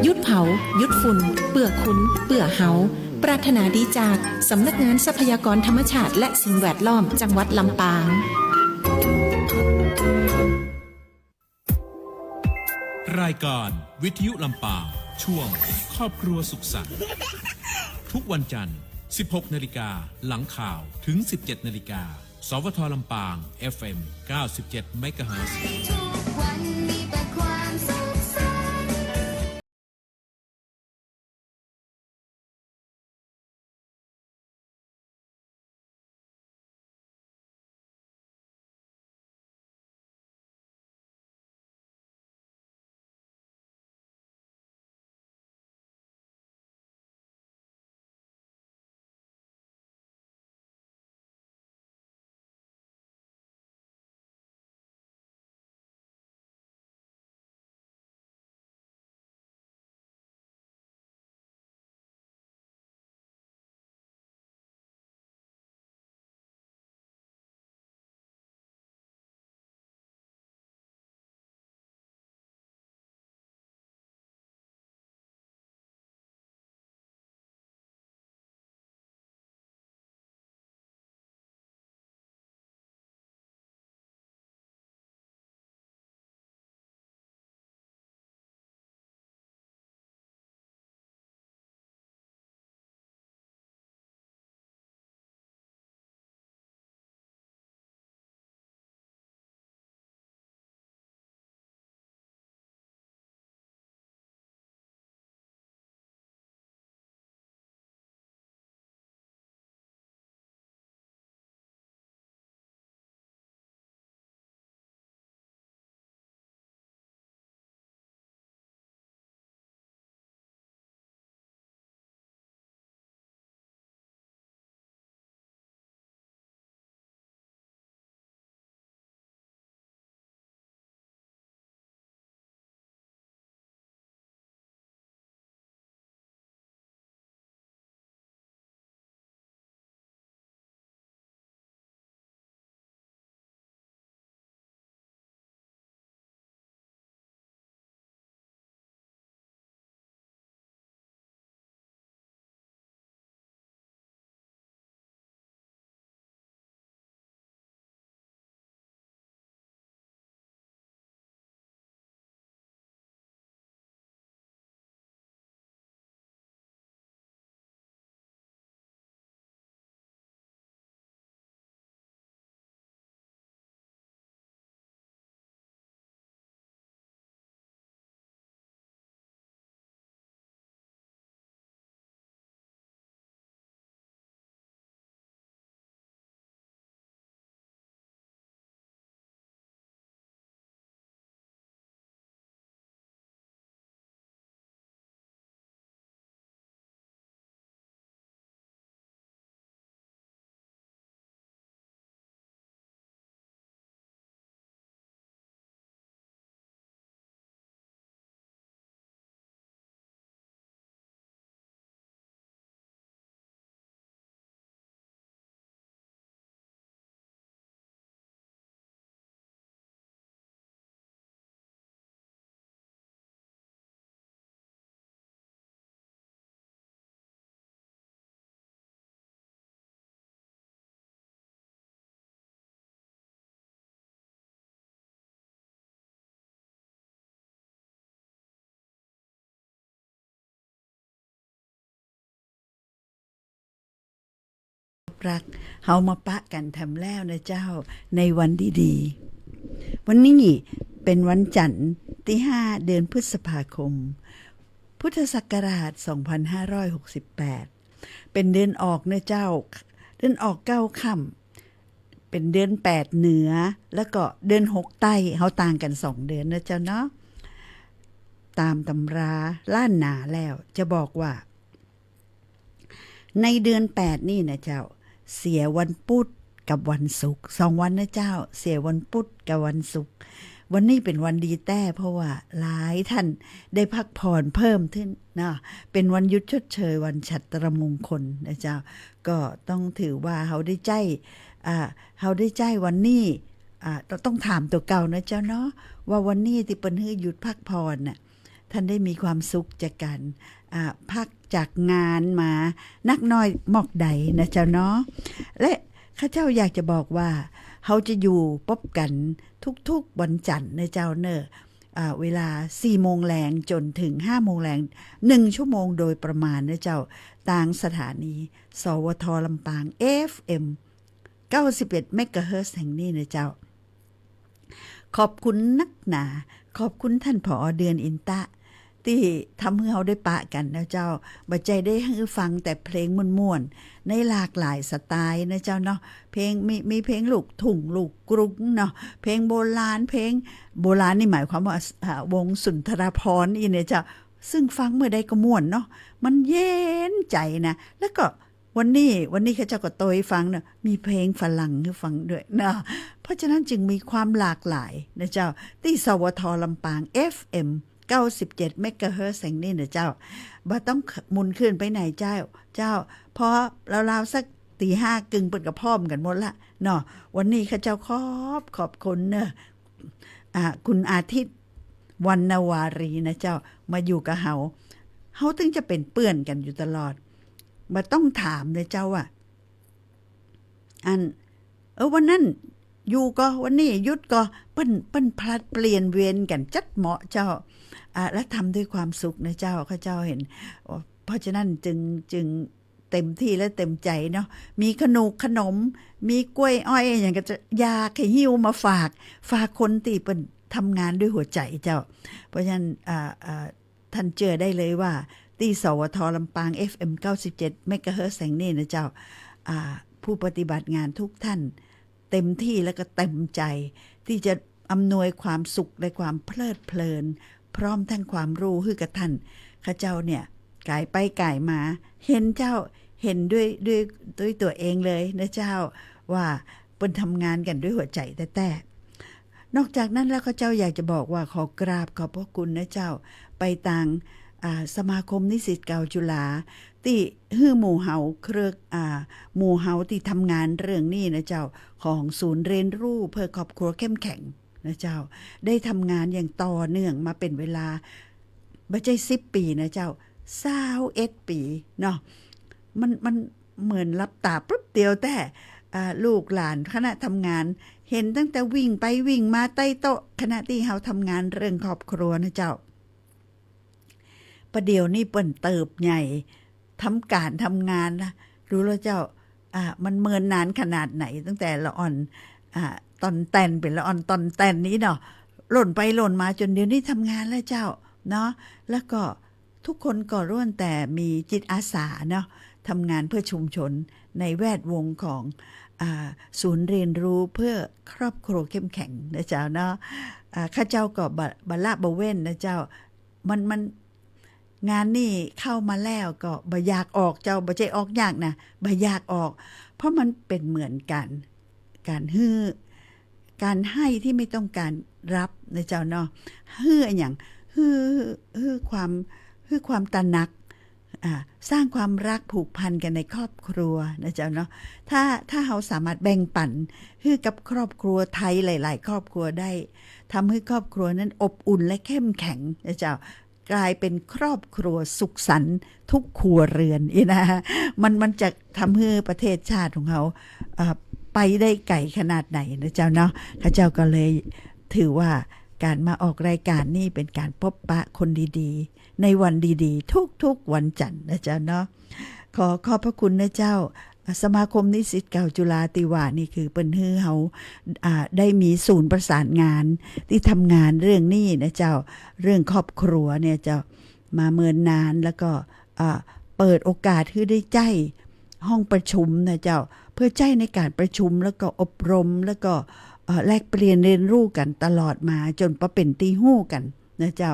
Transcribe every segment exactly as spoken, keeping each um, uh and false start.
หยุดเผา หยุดฝุ่น เปื้อคุณ เปื้อเฮา ปรารถนาดีจากสำนักงานทรัพยากรธรรมชาติและสิ่งแวดล้อมจังหวัดลำปาง รายการวิทยุลำปาง ช่วงครอบครัวสุขสันต์ ทุกวันจันทร์ สิบหกนาฬิกา หลังข่าว ถึง สิบเจ็ดนาฬิกา สวท.ลำปาง เอฟเอ็ม เก้าสิบเจ็ดเมกะเฮิรตซ์ ทุกวันมีแต่ความสุขสันต์ รัก เฮามาปะกั๋นแถมแล้วนะเจ้า ในวันดีๆ วันนี้เป๋นวันจั๋นทร์ตี้ห้า เดือนพฤษภาคม พุทธศักราชสองพันห้าร้อยหกสิบแปด เป๋นเดือนออกนะเจ้า เดือนออกเก้าค่ำ เป๋นเดือนแปดเหนือ แล้วก็เดือนหกใต้ เฮาต่างกั๋นสองเดือนนะเจ้าเนาะ ต๋ามต๋ำราล้านนาแล้วจะบอกว่า ในเดือนแปดนี่นะเจ้า เสียวันปุธกับวันศุกร์ สองวันนะเจ้า เสียวันปุธกับวันศุกร์ วันนี้เป๋นวันดีแต๊ เพราะว่าหลายท่านได้พักผ่อนเพิ่มขึ้นเนาะ เป๋นวันหยุดชดเชยวันฉัตรมงคลนะเจ้า ก็ต้องถือว่าเฮาได้ใจ๊ อ่า เฮาได้ใจ๊วันนี้ อ่า ต้อง ต้องถามตั๋วเก่านะเจ้าเนาะ ว่าวันนี้ตี้เปิ้นหื้อหยุดพักผ่อนน่ะ ท่านได้มีความสุขจากก๋าน อ่า พักจากงานมานักน้อยมอกใดนะเจ้าเนาะ และข้าเจ้าอยากจะบอกว่า เฮาจะอยู่ปบกั๋นทุกๆ วันจันทร์นะเจ้าเนาะ อ่า เวลาสี่โมงแลงจ๋นเถิงห้าโมงแลง หนึ่งชั่วโมงโดยประมาณนะเจ้า ตางสถานี สวท ลำปาง เอฟเอ็ม เก้าสิบเอ็ดเมกะเฮิรตซ์แห่งนี้นะเจ้า ขอบคุณนักหนา ขอบคุณท่าน ผอ เดือนอินตะ ตี้ทำหื้อเฮาได้ปะกั๋นนะเจ้า บ่ใจ้ได้หื้อฟังแต่เพลงม่วนๆ ในหลากหลายสไตล์นะเจ้าเนาะ เพลง มี มีเพลงลูกทุ่งลูกกรุงเนาะ เพลงโบราณ เพลงโบราณนี่หมายความว่า อ่า วงสุนทราภรณ์อี้นะเจ้า ซึ่งฟังเมื่อใดก็ม่วนเนาะ มันเย็นใจ๋นะ แล้วก็ วันนี้ วันนี้ข้าเจ้าก็โตยฟังเนาะ มีเพลงฝรั่งหื้อฟังด้วยเนาะ เพราะฉะนั้นจึงมีความหลากหลายนะเจ้า ตี้ สวท ลำปาง เอฟเอ็ม เก้าสิบเจ็ดเมกะเฮิรตซ์แห่งนี้นะเจ้า บ่ต้องหมุนคลื่นไปไหนเจ้า เจ้า พอราวๆ สักตี๋ห้ากึ่งเปิ้นก็พร้อมกั๋นหมดละเนาะ วันนี้ข้าเจ้าขอบ ขอบคุณเนาะ อ่า คุณอาทิตย์ วรรณวารีนะเจ้า มาอยู่กับเฮา เฮาตึงจะเป๋นเปื้อนกั๋นอยู่ตลอด บ่ต้องถามนะเจ้าว่า อัน เออ วันนั้นอยู่ก่อ วันนี้หยุดก่อ เปิ้น เปิ้นผลัดเปลี่ยนเวรกั๋นจัดเหมาะเจ้า อ่า และทำด้วยความสุขนะเจ้า ข้าเจ้าหัน เพราะฉะนั้นจึง จึง เต็มตี้และเต็มใจ๋เนาะ มีขนุกขนม มีกล้วยอ้อยอะหยังก็จะอยากหื้อหิ้วมาฝาก ฝากคนตี้เปิ้นทำงานด้วยหัวใจ๋เจ้า เพราะฉะนั้น อ่า อ่า ท่านเจื้อได้เลยว่า ตี้ สวท ลำปาง เอฟเอ็ม เก้าสิบเจ็ดเมกะเฮิรตซ์แห่งนี้นะเจ้า อ่า ผู้ปฏิบัติงานทุกท่าน เต็มตี้และก็เต็มใจ๋ ตี้จะอำนวยความสุขและความเพลิดเพลิน พร้อมทั้งความรู้หื้อกับท่าน ข้าเจ้าเนี่ย ก๋ายไปก๋ายมา หันเจ้า หันด้วย ด้วย ด้วยตั๋วเองเลยนะเจ้า ว่าเปิ้นทำงานกั๋นด้วยหัวใจ๋แต๊ๆ นอกจากนั้นแล้วข้าเจ้าอยากจะบอกว่าขอกราบขอบพระคุณนะเจ้า ไปตาง อ่า สมาคมนิสิตเก่าจุฬา ตี้หื้อหมู่เฮาเครือ อ่า หมู่เฮาตี้ทำงานเรื่องนี้นะเจ้า ของศูนย์เรียนรู้เพื่อครอบครัวเข้มแข็งนะเจ้า ได้ทำงานอย่างต่อเนื่องมาเป๋นเวลา บ่ใจ้สิบปี๋นะเจ้า ซาวเอ็ดปี๋เนาะ มัน มันเหมือนหลับต๋าปุ๊บเดียวแต๊ อ่า ลูกหลานคณะทำงาน หันตั้งแต่วิ่งไปวิ่งมาใต้โต๊ะ ขณะตี้เฮาทำงานเรื่องครอบครัวนะเจ้า ประเดี๋ยวนี้เปิ้นเติบใหญ่ ทำก๋านทำงานนะ ดูแล้วเจ้า อ่า มันเมินนานขนาดไหน ตั้งแต่ละอ่อน อ่า ต่อนแต่น เป๋นละอ่อนต่อนแต่นนี้เนาะ ล่นไปล่นมาจ๋นเดี๋ยวนี้ทำงานแล้วเจ้า เนาะ แล้วก็ทุกคนก็ล้วนแต่มีจิตอาสาเนาะ ทำงานเพื่อชุมชนในแวดวงของ อ่า ศูนย์เรียนรู้เพื่อครอบครัวเข้มแข็งนะเจ้าเนาะ อ่า ข้าเจ้าก็บ่ บ่ละบ่เว้นนะเจ้า มัน มัน งานนี่เข้ามาแล้วก็บ่อยากออกเจ้า บ่ใจ้ออกยากนะ บ่อยากออก เพราะมันเป๋นเหมือนก๋าน ก๋านหื้อ ก๋านให้ที่ไม่ต้องการรับนะเจ้าเนาะ หื้ออะหยัง หื้อ หื้อความ หื้อความตระหนัก อ่า สร้างความรักผูกพันกั๋นในครอบครัวนะเจ้าเนาะ ถ้า ถ้าเฮาสามารถแบ่งปั๋นหื้อกับครอบครัวไทยหลายๆ ครอบครัวได้ ทำให้ครอบครัวนั้นอบอุ่นและเข้มแข็งนะเจ้า ก๋ายเป๋นครอบครัวสุขสันต์ทุกครัวเรือนอี้นะ มัน มันจะทำให้ประเทศชาติของเฮา เอ่อ ไปได้ไก๋ขนาดไหนนะเจ้าเนาะ ข้าเจ้าก็เลยถือว่าก๋านมาออกรายก๋านนี่เป๋นก๋านพบปะคนดีๆ ในวันดีๆ ทุกๆ วันจันทร์นะเจ้าเนาะ ขอขอบพระคุณนะเจ้า สมาคมนิสิตเก่าจุฬาตี้ว่านี่คือเปิ้นหื้อเฮา อ่า ได้มีศูนย์ประสานงานตี้ทำงานเรื่องนี้นะเจ้า เรื่องครอบครัวเนี่ยเจ้า มาเมินนาน แล้วก็ อ่า เปิดโอกาสหื้อได้ใจ๊ห้องประชุมนะเจ้า เพื่อใจ๊ในก๋านประชุม แล้วก็อบรม แล้วก็ เอ่อ แลกเปลี่ยนเรียนรู้กั๋นตลอดมา จ๋นปะเป๋นตี้ฮู้กั๋นนะเจ้า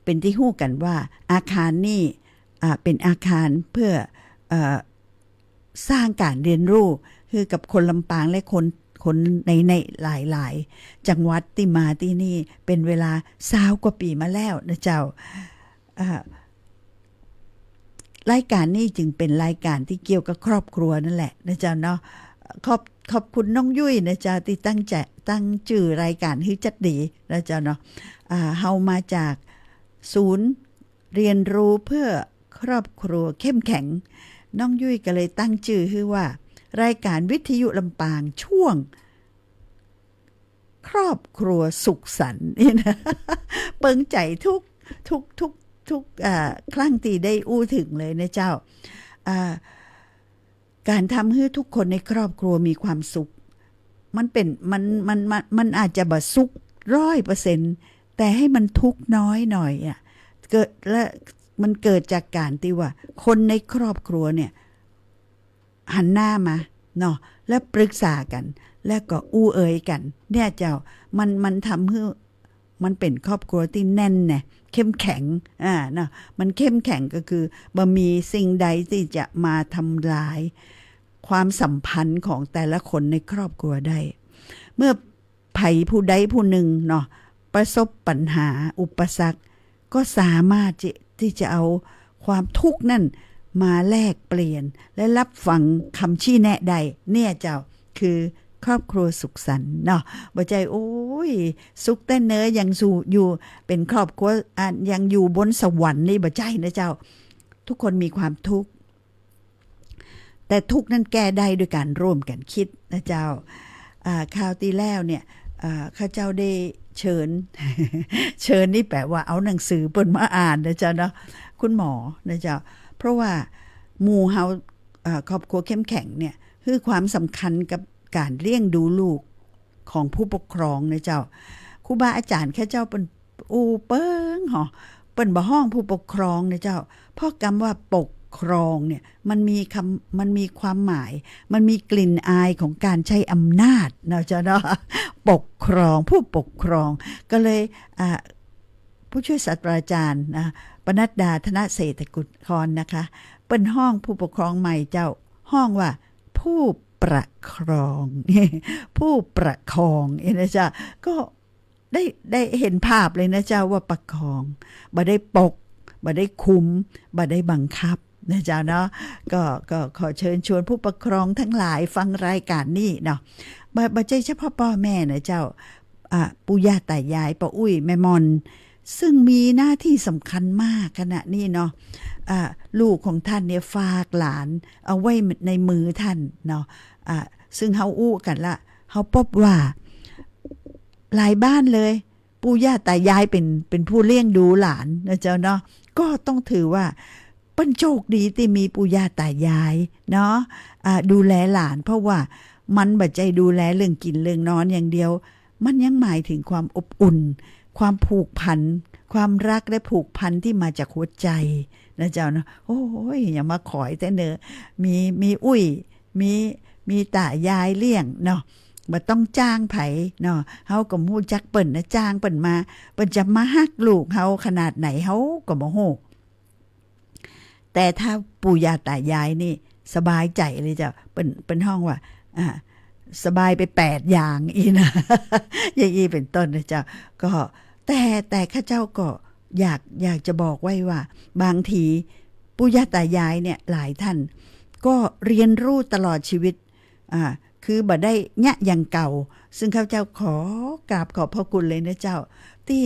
เป๋นตี้ฮู้กั๋นว่าอาคารนี่ อ่า เป๋นอาคารเพื่อ เอ่อ สร้างก๋านเรียนรู้หื้อกับคนลำปางและคน คนใน ในหลายๆ จังหวัดตี้มาตี้นี่เป๋นเวลาซาวกว่าปี๋มาแล้วนะเจ้า อ่า รายก๋านนี่จึงเป๋นรายก๋านตี้เกี่ยวกับครอบครัวนั่นแหละนะเจ้าเนาะ ขอบ ขอบคุณน้องยุ้ยนะเจ้า ตี้ตั้งใจ๋ ตั้งจื้อรายก๋านหื้อจั๊ดดีนะเจ้าเนาะ อ่า เฮามาจากศูนย์เรียนรู้เพื่อครอบครัวเข้มแข็ง น้องยุ้ยก็เลยตั้งจื้อหื้อว่า รายก๋านวิทยุลำปางช่วง ครอบครัวสุขสันต์นี่นะ เปิงใจ๋ทุก ทุก ทุก ทุก อ่า ครั้งตี้ได้อู้เถิงเลยนะเจ้า อ่า ก๋านทำหื้อทุกคนในครอบครัวมีความสุข มันเป๋น มัน มัน มัน มันอาจจะบ่สุขร้อยเปอร์เซ็นต์ แต่หื้อมันทุกข์น้อยหน่อยอะ เกิด และมันเกิดจากก๋านตี้ว่าคนในครอบครัวเนี่ย หันหน้ามาเนาะ แล้วปรึกษากั๋น แล้วก็อู้เอ่ยกั๋น เนี่ยเจ้า มัน มันทำหื้อ มันเป๋นครอบครัวตี้แน่นแน่ เข้มแข็ง อ่า เนาะ มันเข้มแข็งก็คือ บ่มีสิ่งใดตี้จะมาทำลายความสัมพันธ์ของแต่ละคนในครอบครัวได้ เมื่อ ใผผู้ใดผู้นึ่งเนาะ ประสบปัญหาอุปสรรค ก็สามารถที่ ตี้จะเอาความทุกข์นั้นมาแลกเปลี่ยน และฮับฟังกำชี้แนะได้ เนี่ยเจ้า คือครอบครัวสุขสันต์เนาะ บ่ใจ้ โอ๊ย สุขแต๊เนอ ยังสู่ อยู่เป๋นครอบครัว อ่า ยังอยู่บนสวรรค์นี่ บ่ใจ้นะเจ้า ทุกคนมีความทุกข์ แต่ทุกข์นั้นแก้ได้ด้วยก๋านร่วมกั๋นกึ๊ดนะเจ้า อ่า คราวตี้แล้วเนี่ย อ่า ข้าเจ้าได้เชิญ เชิญนี่แป๋ว่าเอาหนังสือเปิ้นมาอ่านนะเจ้าเนาะ คุณหมอนะเจ้า เพราะว่าหมู่เฮา อ่า ครอบครัวเข้มแข็งเนี่ย หื้อความสำคัญกับก๋านเลี้ยงดูลูกของผู้ปกครองนะเจ้า ครูบาอาจ๋ารย์ข้าเจ้าเปิ้น อู้เปิ้งหอ เปิ้นบ่ฮ้องผู้ปกครองนะเจ้า เพราะกำว่าปกครองเนี่ย มันมีกำ มันมีความหมาย มันมีกลิ่นอายของก๋านใจ๊อำนาจเนาะเจ้าเนาะ ปกครอง ผู้ปกครอง ก็เลย อ่า ผู้ช่วยศาสตราจารย์นะ ปนัดดา ธนเศรษฐกุลนะคะ เปิ้นฮ้องผู้ปกครองใหม่เจ้า ฮ้องว่าผู้ประครอง ผู้ประคอง เอ๊ะนะเจ้า ก็ ได้ ได้หันภาพเลยนะเจ้าว่าประคอง บ่ได้ปก บ่ได้คุม บ่ได้บังคับนะเจ้าเนาะ ก็ ก็ขอเชิญชวนผู้ปกครองตังหลายฟังรายก๋านนี้เนาะ บ่ บ่ใจ้เฉพาะป้อแม่นะเจ้า อ่ะ ปู่ย่าต๋ายาย ป้ออุ๊ย แม่หม่อน ซึ่งมีหน้าตี้สำคัญมากขณะนี้เนาะ อ่ะ ลูกของต้านเนี่ยฝากหลานเอาไว้ในมือต้านเนาะ อ่ะ ซึ่งเฮาอู้กั๋นละ เฮาปบว่า หลายบ้านเลย ปู่ย่าต๋ายายเป๋น เป๋นผู้เลี้ยงดูหลานนะเจ้าเนาะ ก็ต้องถือว่าเปิ้นโชคดีตี้มีปู่ย่าต๋ายายเนาะ อ่า ดูแลหลาน เพราะว่ามันบ่ใจ้ดูแลเรื่องกิ๋นเรื่องนอนอย่างเดียว มันยังหมายเถิงความอบอุ่น ความผูกพัน ความฮักและผูกพันตี้มาจากหัวใจ๋นะเจ้าเนาะ โอ้ย อย่ามาขอยแต๊เนอ มี มีอุ๊ย มี มีต๋ายายเลี้ยงเนาะ บ่ต้องจ้างใผเนาะ เฮาก็ฮู้จักเปิ้นนะ จ้างเปิ้นมา เปิ้นจะมาฮักลูกเฮาขนาดไหน เฮาก็บ่ฮู้ แต่ถ้าปู่ย่าต๋ายายนี่สบายใจ๋เลยเจ้า เปิ้น เปิ้นฮ้องว่า อ่า สบายไปแปดอย่างอี้นะ อย่างอี้เป๋นต้นนะเจ้า ก็ แต่ แต่ข้าเจ้าก็อยาก อยากจะบอกไว้ว่า บางทีปู่ย่าต๋ายายเนี่ย หลายต้านก็เรียนรู้ตลอดชีวิต อ่า คือบ่ได้เยียะอย่างเก่า ซึ่งข้าเจ้าขอกราบขอบพระคุณเลยนะเจ้า ตี้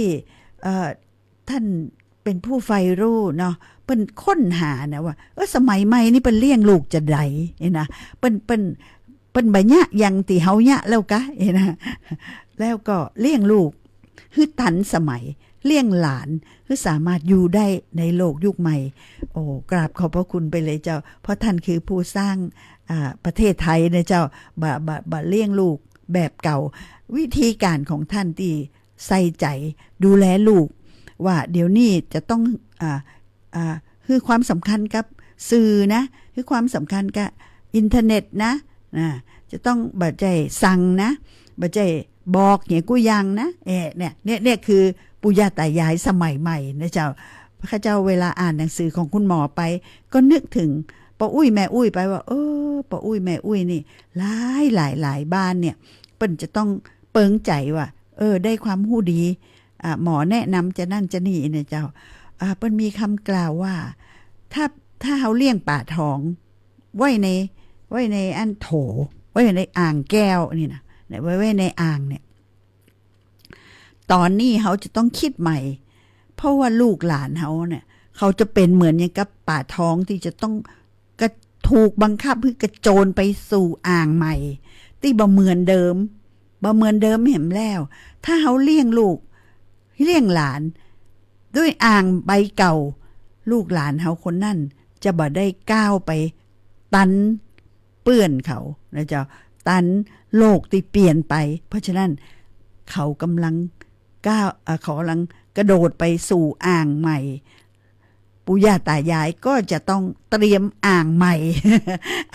เอ่อ ต้านเป๋นผู้ใฝ่รู้เนาะ เปิ้นค้นหานะว่า เออ สมัยใหม่นี่เปิ้นเลี้ยงลูกจาใดนี่นะ เปิ้น เปิ้น เปิ้นบ่เยียะอย่างตี้เฮาเยียะแล้วกา นี่นะ แล้วก็เลี้ยงลูกหื้อตันสมัย เลี้ยงหลานหื้อสามารถอยู่ได้ในโลกยุคใหม่ โอ้ กราบขอบพระคุณไปเลยเจ้า เพราะต้านคือผู้สร้าง อ่า ประเทศไทยนะเจ้า บ่ บ่ บ่เลี้ยงลูกแบบเก่า วิธีก๋านของต้านตี้ใส่ใจ๋ดูแลลูก ว่าเดี๋ยวนี้จะต้อง อ่า อ่า หื้อความสำคัญกับสื่อนะ หื้อความสำคัญกับอินเทอร์เน็ตนะ อ่า จะต้องบ่ใจ้สั่งนะ บ่ใจ้บอกเหียกู้อย่างนะ เอ๊ะ เนี่ย เนี่ย เนี่ยคือปู่ย่าต๋ายายสมัยใหม่นะเจ้า ข้าเจ้าเวลาอ่านหนังสือของคุณหมอไป ก็นึกเถิงป้ออุ๊ยแม่อุ๊ยไปว่า เออ ป้ออุ๊ยแม่อุ๊ยนี่ หลายหลายหลายบ้านเนี่ย เปิ้นจะต้องเปิงใจ๋ว่า เออ ได้ความฮู้ดี อ่า หมอแนะนำจานั่นจานี่นะเจ้า อ่า เปิ้นมีกำกล่าวว่า ถ้า ถ้าเฮาเลี้ยงป๋าทองไว้ใน ไว้ในอันโถ ไว้ในอ่างแก้วนี่นะ ไว้ ไว้ในอ่างเนี่ย ต๋อนนี้เฮาจะต้องกึ๊ดใหม่ เพราะว่าลูกหลานเฮาเนี่ย เขาจะเป๋นเหมือนอย่างกับป๋าทองตี้จะต้องกระ ถูกบังคับหื้อกระโจนไปสู่อ่างใหม่ ตี้บ่เหมือนเดิม บ่เหมือนเดิมแหมแล้ว ถ้าเฮาเลี้ยงลูก เลี้ยงหลาน ด้วยอ่างใบเก่า ลูกหลานเฮาคนนั้นจะบ่ได้ก้าวไปตันเปื้อนเขานะเจ้า ตันโลกตี้เปลี่ยนไป เพราะฉะนั้นเขาก่ำลังก้าว เอ่อ เขาก่ำลังกระโดดไปสู่อ่างใหม่ ปู่ย่าตายายก็จะต้องเตรียมอ่างใหม่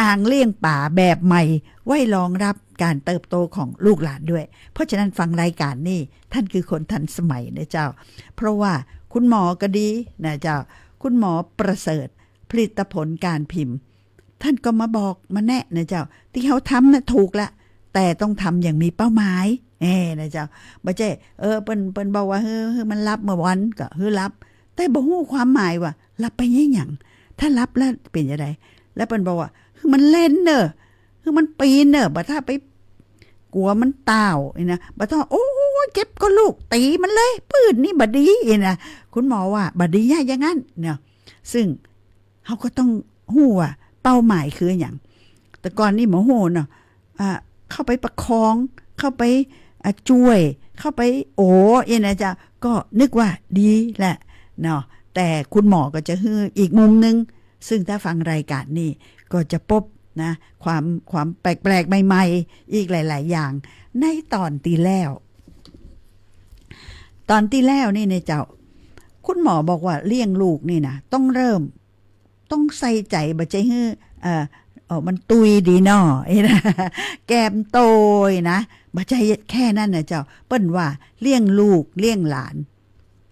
อ่างเลี้ยงป๋าแบบใหม่ ไว้รองรับก๋านเติบโตของลูกหลานด้วย เพราะฉะนั้นฟังรายก๋านนี้ ต้านคือคนทันสมัยนะเจ้า เพราะว่าคุณหมอก็ดีนะเจ้า คุณหมอประเสริฐ ผลิตผลการพิมพ์ ต้านก็มาบอกมาแนะนะเจ้า ตี้เฮาทำน่ะถูกละ แต่ต้องทำอย่างมีเป้าหมาย เอ้ นะเจ้า บ่ใจ้ เออ เปิ้น เปิ้นบอกว่า หื้อ หื้อมันหลับเมื่อวัน ก็หื้อหลับ แต่บ่ฮู้ความหมายว่าหลับไปเยียะหยัง ถ้าหลับแล้วเป๋นจะใด แล้วเปิ้นบอกว่า หื้อมันเล่นเน่อ หื้อมันปีนเน่อ บ่ถ้าไปกั๋วมันต้าวนี่นะ บ่ต้อง โอ้ย เจ็บก่อลูก ตี๋มันเลย ปื้นนี่บ่ดีนี่นะ คุณหมอว่าบ่ดีอะอย่างนั้นเนาะ ซึ่งเฮาก็ต้องฮู้ว่าเป้าหมายคือหยัง แต่ก่อนนี้บ่ฮู้เนาะ อ่า เข้าไปประคอง เข้าไป อ่า จ้วย เข้าไปโอ๋ เอ็นนะเจ้า ก็นึกว่าดีแหละเนาะ แต่คุณหมอก็จะหื้ออีกมุมหนึ่ง ซึ่งถ้าฟังรายก๋านนี้ก็จะปบนะ ความ ความแปลกๆ ใหม่ๆ อีกหลายๆ อย่าง ในต๋อนตี้แล้ว ต๋อนตี้แล้วนี่นะเจ้า คุณหมอบอกว่าเลี้ยงลูกนี่นะ ต้องเริ่ม ต้องใส่ใจ๋ บ่ใจ้หื้อ เอ่อ เอ่อ มันตุยดีน้อ เอ็นนะ แก้มโตยนะ บ่ใจ้แค่นั้นนะเจ้า เปิ้นว่าเลี้ยงลูกเลี้ยงหลาน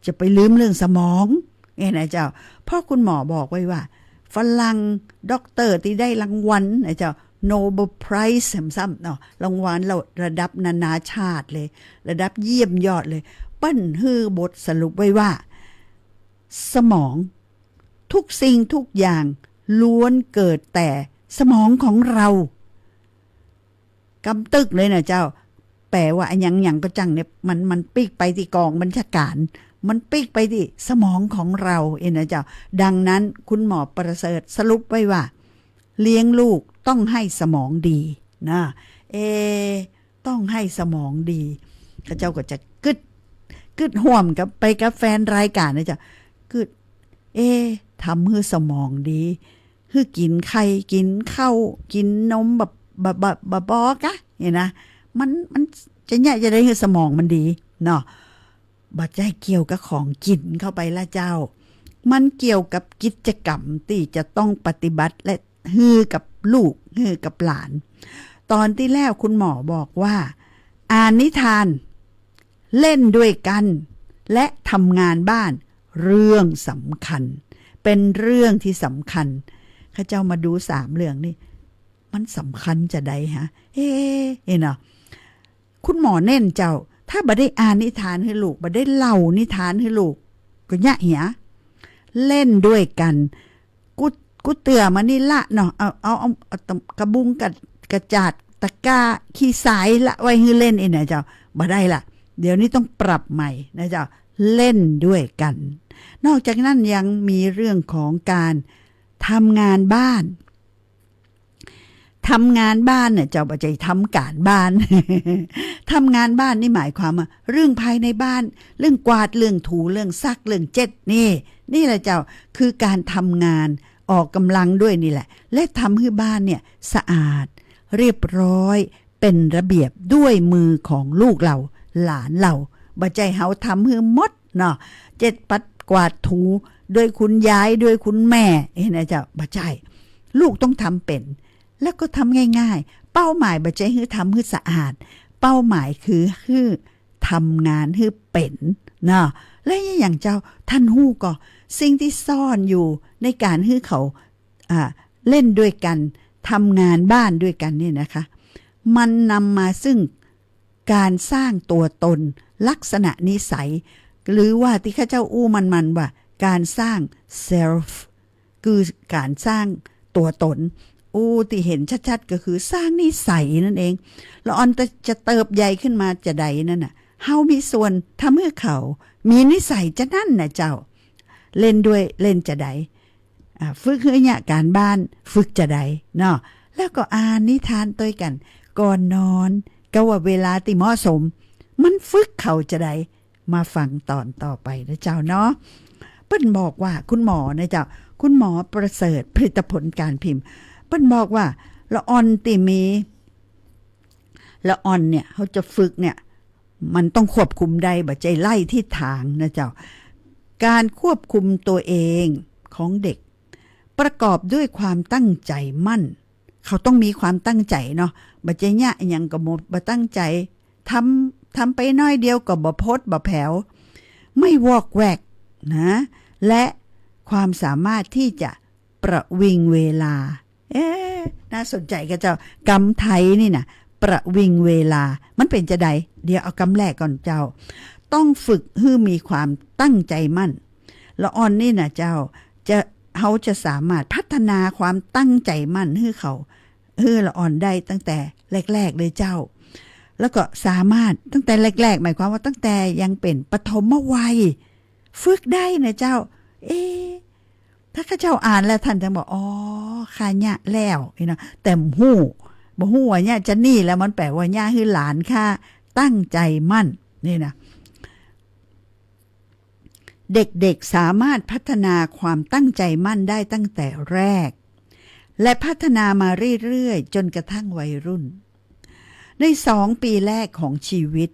จะไปลืมเรื่องสมอง เอ็นนะเจ้า เพราะคุณหมอบอกไว้ว่า ฝรั่งด็อกเตอร์ตี้ได้รางวัลนะเจ้า Nobel Prize ซ้ำๆ เนาะ รางวัลระดับนานาชาติเลย ระดับเยี่ยมยอดเลย เปิ้นหื้อบทสรุปไว้ว่า สมอง ทุกสิ่งทุกอย่างล้วนเกิดแต่สมองของเรา กำตึกเลยนะเจ้า แป๋ว่าอะหยังหยังก็จั่งเนี่ย มัน มันปิ๊กไปตี้กองบัญชาการ มันปิ๊กไปตี้สมองของเรา เอ็นนะเจ้า ดังนั้นคุณหมอประเสริฐสรุปไว้ว่า เลี้ยงลูกต้องหื้อสมองดีนะ เอ ต้องหื้อสมองดี ข้าเจ้าก็จะกึ๊ด กึ๊ดฮ่วมกับ ไปกับแฟนรายก๋านนะเจ้า กึ๊ด เอ๊ะ ทำหื้อสมองดี หื้อกิ๋นไข่ กิ๋นข้าว กิ๋นนม บ่ บ่ บ่ บ่ บ่กะ เอ็นนะ มัน มันจะเยียะจะใดหื้อสมองมันดีเนาะ บ่ใจ้เกี่ยวกับของกิ๋นเข้าไปละเจ้า มันเกี่ยวกับกิจกรรมตี้จะต้องปฏิบัติและ หื้อกับลูก หื้อกับหลาน ต๋อนตี้แล้วคุณหมอบอกว่า อ่านนิทาน เล่นด้วยกั๋น และทำงานบ้าน เรื่องสำคัญ เป๋นเรื่องตี้สำคัญ ข้าเจ้ามาดูสามเรื่องนี่ มันสำคัญจะใดฮะ เอ๊ะ เอ็นเนาะ คุณหมอเน้นเจ้า ถ้าบ่ได้อ่านนิทานหื้อลูก บ่ได้เล่านิทานหื้อลูก ก็เยียะเหีย เล่นด้วยกั๋น กู้ กู้เตื้อมานี่ละเนาะ เอา เอา เอา เอากระบุงกระ กระจาด ตะกร้า ขี้ทรายละไว้หื้อเล่น เอ็นนะเจ้า บ่ได้ละ เดี๋ยวนี้ต้องปรับใหม่นะเจ้า เล่นด้วยกั๋น นอกจากนั้นยังมีเรื่องของก๋านทำงานบ้าน ทำงานบ้านเนี่ยเจ้า บ่ใจ้ทำก๋านบ้าน ทำงานบ้านนี่หมายความว่า เรื่องภายในบ้าน เรื่องกวาด เรื่องถู เรื่องซัก เรื่องเจ็ด นี่ นี่แหละเจ้า คือก๋านทำงาน ออกก๋ำลังด้วยนี่แหละ และทำหื้อบ้านเนี่ยสะอาด เรียบร้อย เป๋นระเบียบด้วยมือของลูกเฮา หลานเฮา บ่ใจ้เฮาทำหื้อหมดเนาะ เจ็ดปัดกวาดถู ด้วยคุณยาย ด้วยคุณแม่ เอ็นนะเจ้า บ่ใจ้ ลูกต้องทำเป๋น แล้วก็ทำง่ายๆ เป้าหมายบ่ใจ้หื้อทำหื้อสะอาด เป้าหมายคือหื้อทำงานหื้อเป๋นเนาะ และอย่างเจ้า ต้านฮู้ก่อ สิ่งตี้ซ่อนอยู่ในก๋านหื้อเขา อ่า เล่นด้วยกั๋น ทำงานบ้านด้วยกั๋นเนี่ยนะคะ มันนำมาซึ่งก๋านสร้างตั๋วตน ลักษณะนิสัย หรือว่าตี้ข้าเจ้าอู้มันๆ ว่าก๋านสร้าง self คือก๋านสร้างตั๋วตน อู้ ตี้เห็นชัดๆ ก็คือสร้างนิสัยนั่นเอง ละอ่อนจะเติบใหญ่ขึ้นมาจาใดนั่นน่ะ เฮามีส่วนทำหื้อเขามีนิสัยจานั้นน่ะเจ้า เล่นด้วยเล่นจาใด อ่า ฝึกหื้อเยียะก๋านบ้าน ฝึกจาใดเนาะ แล้วก็อ่านนิทานตวยกั๋นก่อนนอน กาว่าเวลาตี้เหมาะสม มันฝึกเขาจาใด มาฟังตอนต่อไปนะเจ้าเนาะ เปิ้นบอกว่า คุณหมอนะเจ้า คุณหมอประเสริฐผลิตผลการพิมพ์ เปิ้นบอกว่า ละอ่อนตี้มี ละอ่อนเนี่ย เฮาจะฝึกเนี่ย มันต้องควบคุมได้ บ่ใจ้ไล่ทิศทางนะเจ้า การควบคุมตัวเองของเด็ก ประกอบด้วยความตั้งใจ๋มั่น เขาต้องมีความตั้งใจ๋เนาะ บ่ใจ้เยียะอะหยังก็บ่ บ่ตั้งใจ๋ ทำ ทำไปน้อยเดียวก็บ่พดบ่แผว ไม่วอกแวกนะ และความสามารถที่จะประวิงเวลา เอ๊ะ น่าสนใจ๋ก่ะเจ้า กำไทยนี่น่ะ ประวิงเวลา มันเป๋นจาใด เดี๋ยวเอากำแรกก่อนเจ้า ต้องฝึกหื้อมีความตั้งใจ๋มั่น ละอ่อนนี่น่ะเจ้า จะ เฮาจะสามารถพัฒนาความตั้งใจ๋มั่นหื้อเขา หื้อละอ่อนได้ตั้งแต่แรกๆ เลยเจ้า แล้วก็สามารถตั้งแต่แรกๆ หมายความว่าตั้งแต่ยังเป๋นปฐมวัย ฝึกได้นะเจ้า เอ๊ะ ถ้าข้าเจ้าอ่านแล้วต้านจะบอก "อ๋อ ข้าเยียะแล้ว" นี่นะ แต่บ่ฮู้ บ่ฮู้ว่าเยียะจานี่แล้วมันแป๋ว่าเยียะหื้อหลานข้าตั้งใจ๋มั่น นี่นะ เด็กๆ สามารถพัฒนาความตั้งใจ๋มั่นได้ตั้งแต่แรก และพัฒนามาเรื่อยๆ จนกระทั่งวัยรุ่น ในสองปีแรกของชีวิต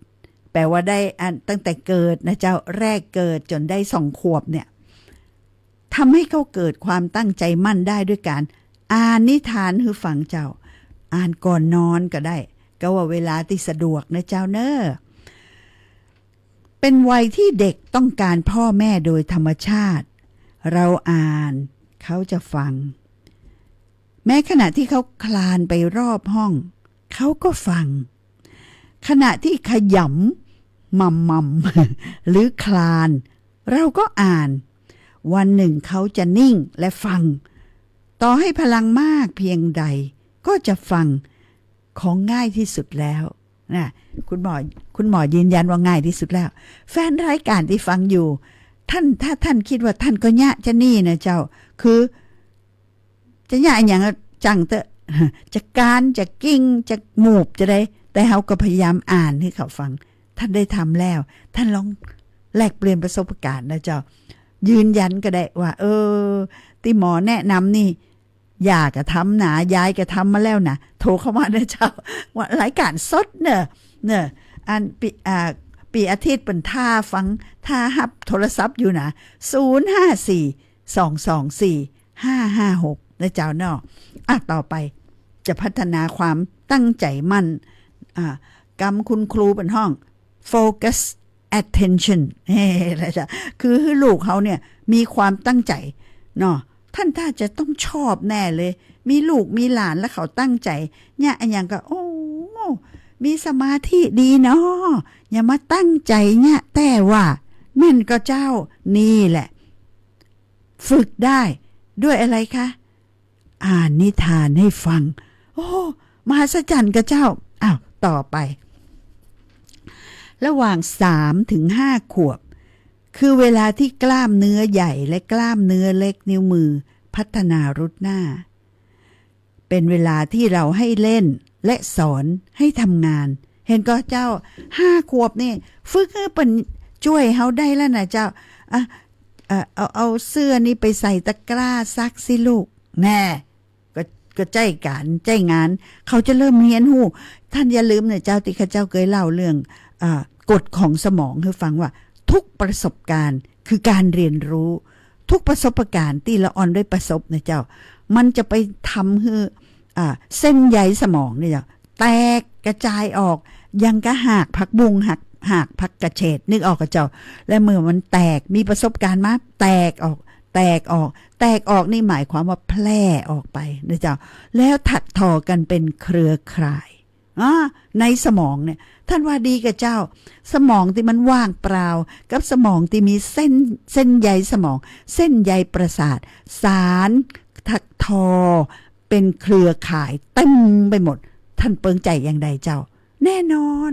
แป๋ว่าได้อันตั้งแต่เกิดนะเจ้า แรกเกิดจ๋นได้สองขวบเนี่ย ทำให้เขาเกิดความตั้งใจ๋มั่นได้ด้วยการอ่านนิทานหื้อฟังเจ้า อ่านก่อนนอนก็ได้ กาว่าเวลาตี้สะดวกนะเจ้าเน้อ เป็นวัยที่เด็กต้องการพ่อแม่โดยธรรมชาติ เราอ่าน เขาจะฟัง แม้ขณะที่เขาคลานไปรอบห้อง เขาก็ฟัง ขณะที่ขยำหม่ำๆ หรือคลาน เราก็อ่าน วันหนึ่งเขาจะนิ่งและฟัง ต่อให้พลังมากเพียงใด ก็จะฟัง ของง่ายที่สุดแล้ว นะ คุณหมอ คุณหมอยืนยันว่าง่ายที่สุดแล้ว แฟนรายการตี้ฟังอยู่ ต้าน ถ้าต้านคิดว่าต้านก็เยียะจานี่นะเจ้า คือ จะเยียะอะหยังอะ จ้างเต๊อะ จะคลาน จะกิ้ง จะมูฟ จาใด แต่เฮาก็พยายามอ่านหื้อเขาฟัง ต้านได้ทำแล้ว ต้านลองแลกเปลี่ยนประสบการณ์นะเจ้า ยืนยันก็ได้ว่า เออ ตี้หมอแนะนำนี่ อย่าก่ะทำนา ยายก่ะทำมาแล้วนะ โทรเข้ามานะเจ้า ว่ารายการสดเน่อ เน่อ อันปี้ อ่า ปี้อาทิตย์เปิ้นถ่าฟัง ถ่าฮับโทรศัพท์อยู่นะ ศูนย์ห้าสี่ สองสองสี่ ห้าห้าหก นะเจ้าเนาะ อ่ะ ต่อไป จะพัฒนาความตั้งใจ๋มั่น อ่า กำคุณครูเปิ้นฮ้อง focus attention เฮ้ นะเจ้า คือหื้อลูกเฮาเนี่ยมีความตั้งใจ๋เนาะ ต้านต้าจะต้องชอบแน่เลย มีลูกมีหลานแล้วเขาตั้งใจ๋เยียะอะหยังก็ โอ้ มีสมาธิดีเนาะ อย่ามาตั้งใจ๋เยียะ แต่ว่าแม่นก่อเจ้า นี่แหละ ฝึกได้ด้วยอะไรคะ อ่านนิทานให้ฟัง โอ้ มหัศจรรย์ก่อเจ้า อ้าว ต่อไป ระหว่างสามถึงห้าขวบ คือเวลาที่กล้ามเนื้อใหญ่และกล้ามเนื้อเล็กนิ้วมือพัฒนารุดหน้า เป็นเวลาที่เราให้เล่นและสอนให้ทำงาน หันก่อเจ้า ห้าขวบนี่ ฝึกหื้อเปิ้นจ้วยเฮาได้แล้วนะเจ้า อ่ะ เอ่อ เอา เอาเสื้อนี่ไปใส่ตะกร้าซักสิลูก แน่ ก็ ก็ใจ้ก๋านใจ้งาน เขาจะเริ่มเฮียนฮู้ ต้านอย่าลืมนะเจ้า ตี้ข้าเจ้าเกยเล่าเรื่อง อ่า กฎของสมองหื้อฟังว่า ทุกประสบการณ์คือการเรียนรู้ ทุกประสบการณ์ตี้ละอ่อนได้ประสบนะเจ้า มันจะไปทำหื้อ อ่า เส้นใยสมองเนี่ยเจ้า แตกกระจายออก อย่างกะหากผักบุ้ง หาก หากผักกระเฉด นึกออกก่อเจ้า และเมื่อมันแตก มีประสบการณ์มา แตกออก แตกออก แตกออกนี่หมายความว่าแพร่ออกไปนะเจ้า แล้วถักทอกันเป็นเครือข่าย อ่า ในสมองเนี่ย ต้านว่าดีก่อเจ้า สมองตี้มันว่างเปล่า กับสมองตี้มีเส้น เส้นใยสมอง เส้นใยประสาท สาน ถักทอ เป็นเครือข่ายเต็มไปหมด ต้านเปิงใจ๋อย่างใดเจ้า แน่นอน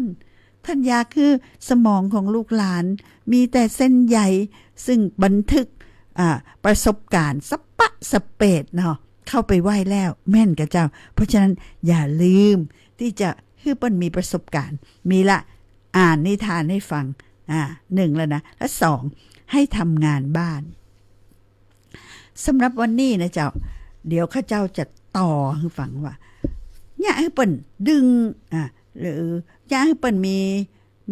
ต้านอยากหื้อสมองของลูกหลาน มีแต่เส้นใย ซึ่งบันทึก อ่า ประสบการณ์สะปะสะเปดเนาะ เข้าไปไว้แล้ว แม่นก่ะเจ้า เพราะฉะนั้นอย่าลืมตี้จะหื้อเปิ้นมีประสบการณ์ มีละ อ่านนิทานหื้อฟัง อ่า นึ่งแล้วนะ และสอง หื้อทำงานบ้าน สำหรับวันนี้นะเจ้า เดี๋ยวข้าเจ้าจะต่อหื้อฟังว่า เยียะหื้อเปิ้นดึง อ่า หรือเยียะหื้อเปิ้นมี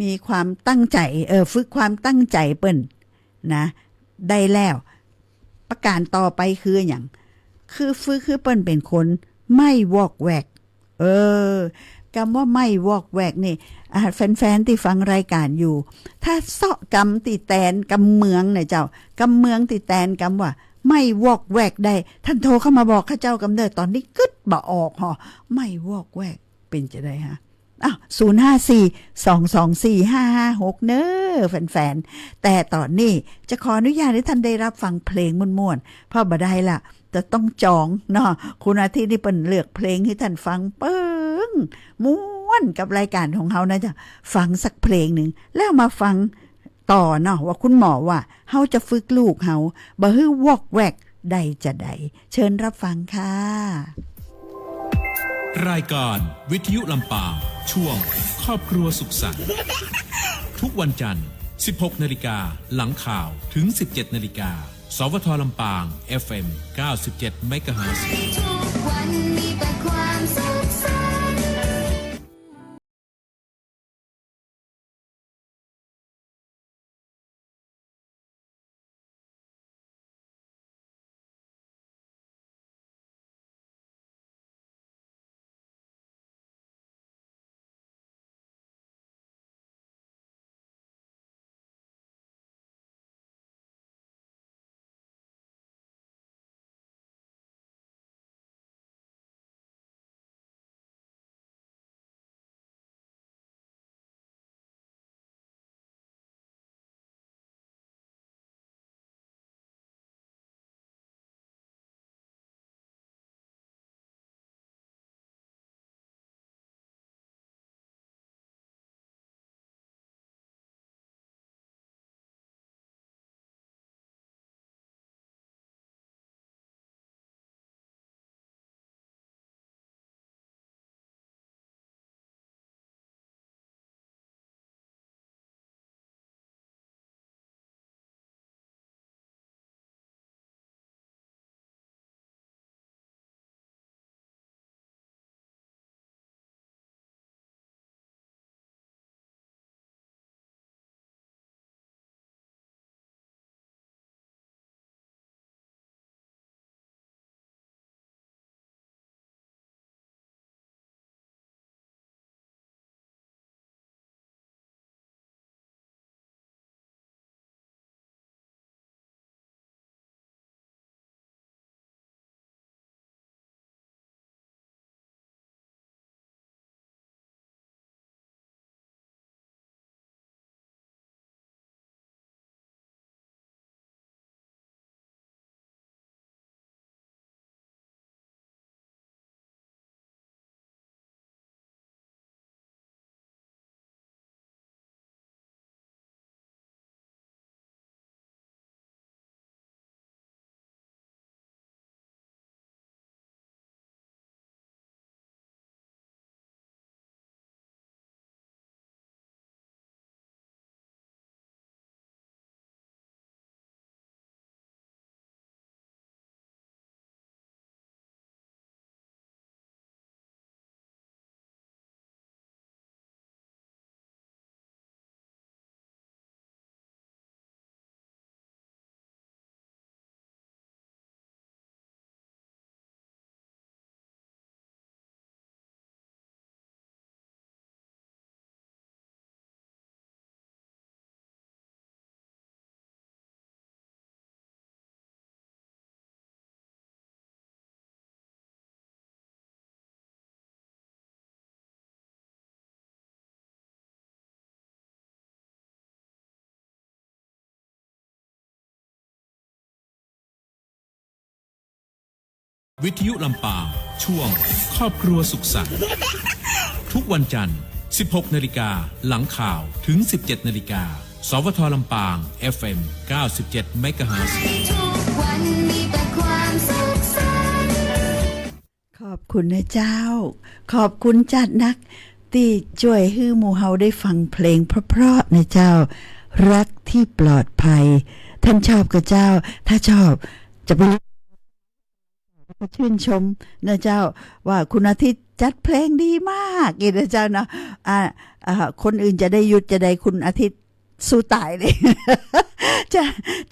มีความตั้งใจ๋ เออ ฝึกความตั้งใจ๋เปิ้นนะ ได้แล้ว ประก๋านต่อไปคืออะหยัง คือฝึกหื้อเปิ้นเป๋นคนไม่วอกแวก เออ กำว่าไม่วอกแวกนี่ อ่า แฟนๆ ตี้ฟังรายก๋านอยู่ ถ้าเซาะกำตี้แตนกำเมืองนะเจ้า กำเมืองตี้แตนกำว่า ไม่วอกแวกได้ ต้านโทรเข้ามาบอกข้าเจ้ากำเน่อ ต๋อนนี้กึ๊ดบ่ออกหอ ไม่วอกแวก เป๋นจะไดฮะ อ้าว ศูนย์ห้าสี่ สองสองสี่ ห้าห้าหก เน่อ แฟนๆ แต่ต๋อนนี้จะขออนุญาตหื้อต้านได้รับฟังเพลงม่วนๆ เพราะบ่ได้ละ จะต้องจ๋องเนาะ คุณอาทิตย์นี่เปิ้นเลือกเพลงหื้อต้านฟังเปิ้ง ม่วนกับรายก๋านของเฮานะเจ้า ฟังสักเพลงนึ่ง แล้วมาฟังต่อเนาะ ว่าคุณหมอว่าเฮาจะฝึกลูกเฮา บ่หื้อวอกแวกได้จะใด เชิญรับฟังค่ะ รายการวิทยุลำปาง ช่วงครอบครัวสุขสันต์ ทุกวันจันทร์ สิบหกนาฬิกา หลังข่าว ถึง สิบเจ็ดนาฬิกา สวท.ลำปาง เอฟเอ็ม เก้าสิบเจ็ดเมกะเฮิรตซ์ ทุกวันมีแต่ความสุขสันต์ วิทยุลำปาง ช่วงครอบครัวสุขสันต์ ทุกวันจันทร์ สิบหกนาฬิกา หลังข่าว ถึง สิบเจ็ดนาฬิกา สวท.ลำปาง เอฟเอ็ม เก้าสิบเจ็ดเมกะเฮิรตซ์ ทุกวันมีแต่ความสุขสันต์ ขอบคุณนะเจ้า ขอบคุณจ๊าดนัก ตี้จ้วยหื้อหมู่เฮาได้ฟังเพลงเพราะๆ นะเจ้า รักที่ปลอดภัย ท่านชอบก่อเจ้า ถ้าชอบ จะไป ก็ชื่นชมนะเจ้า ว่าคุณอาทิตย์จัดเพลงดีมาก เออนะเจ้าเนาะ อ่า อ่า คนอื่นจะได้หยุดจะได้ คุณอาทิตย์สู้ต๋ายเลย จะ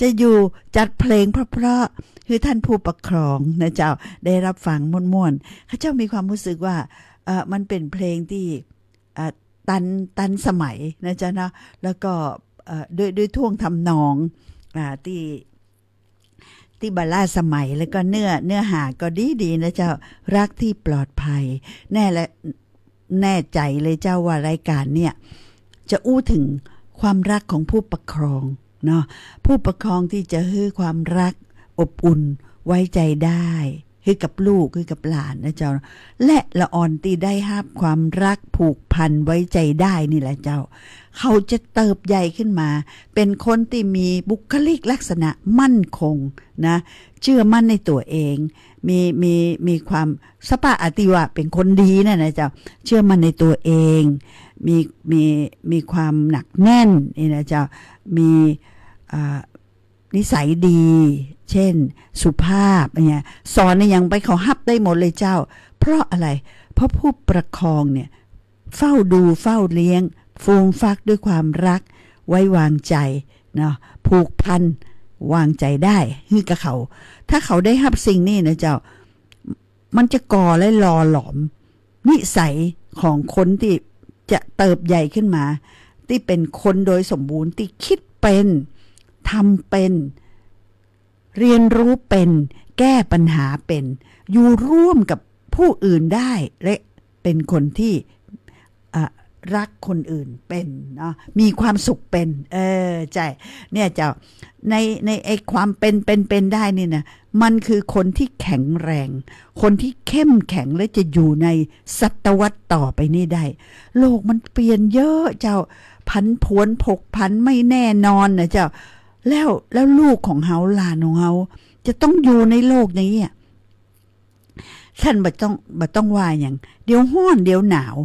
จะอยู่จัดเพลงเพราะๆ หื้อท่านผู้ปกครองนะเจ้า ได้รับฟังม่วนๆ เขาเจ้ามีความรู้สึกว่า เอ่อ มันเป๋นเพลงตี้ อ่า ตัน ตันสมัยนะเจ้าเนาะ แล้วก็ เอ่อ ด้วย ด้วยท่วงทำนอง อ่า ตี้ ตี้บ่ล้าสมัย แล้วก็เนื้อ เนื้อหาก็ดีๆ นะเจ้า รักที่ปลอดภัย แน่และ แน่ใจ๋เลยเจ้าว่ารายก๋านเนี่ย จะอู้เถิงความรักของผู้ปกครองเนาะ ผู้ปกครองตี้จะหื้อความรักอบอุ่นไว้ใจ๋ได้ หื้อกับลูก หื้อกับหลานนะเจ้า และละอ่อนตี้ได้ฮับความรักผูกพันไว้ใจ๋ได้นี่แหละเจ้า เขาจะเติบใหญ่ขึ้นมา เป๋นคนตี้มีบุคลิกลักษณะมั่นคงนะ เจื้อมั่นในตั๋วเอง มี มี มีความสะปะอาติว่าเป๋นคนดีนั่นนะเจ้า เจื้อมั่นในตั๋วเอง มี มี มีความหนักแน่นนี่นะเจ้า มี อ่า นิสัยดี เช่น สุภาพเนี่ย สอนอะหยังไปเขาฮับได้หมดเลยเจ้า เพราะอะไร เพราะผู้ปกครองเนี่ย เฝ้าดูเฝ้าเลี้ยง ฟูมฟักด้วยความรัก ไว้วางใจ๋เนาะ ผูกพัน วางใจ๋ได้ หื้อกับเขา ถ้าเขาได้ฮับสิ่งนี้นะเจ้า มันจะก่อและหล่อหลอมนิสัยของคนตี้จะเติบใหญ่ขึ้นมา ตี้เป๋นคนโดยสมบูรณ์ ตี้คิดเป๋น ทำเป๋น เรียนรู้เป๋น แก้ปัญหาเป๋น อยู่ร่วมกับผู้อื่นได้ และเป๋นคนตี้ อ่ะ รักคนอื่นเป๋นเนาะ มีความสุขเป๋น เออ ใจ้ เนี่ยเจ้า ใน ในไอ้ความเป๋น เป๋น เป๋นได้นี่นะ มันคือคนตี้แข็งแรง คนตี้เข้มแข็ง และจะอยู่ในศตวรรษต่อไปนี้ได้ โลกมันเปลี่ยนเยอะเจ้า ผันผวนผกผันไม่แน่นอนนะเจ้า แล้ว แล้วลูกของเฮา หลานของเฮา จะต้องอยู่ในโลกนี้อะ ท่านบ่ต้อง บ่ต้องว่าหยัง เดี๋ยวฮ้อน เดี๋ยวหนาว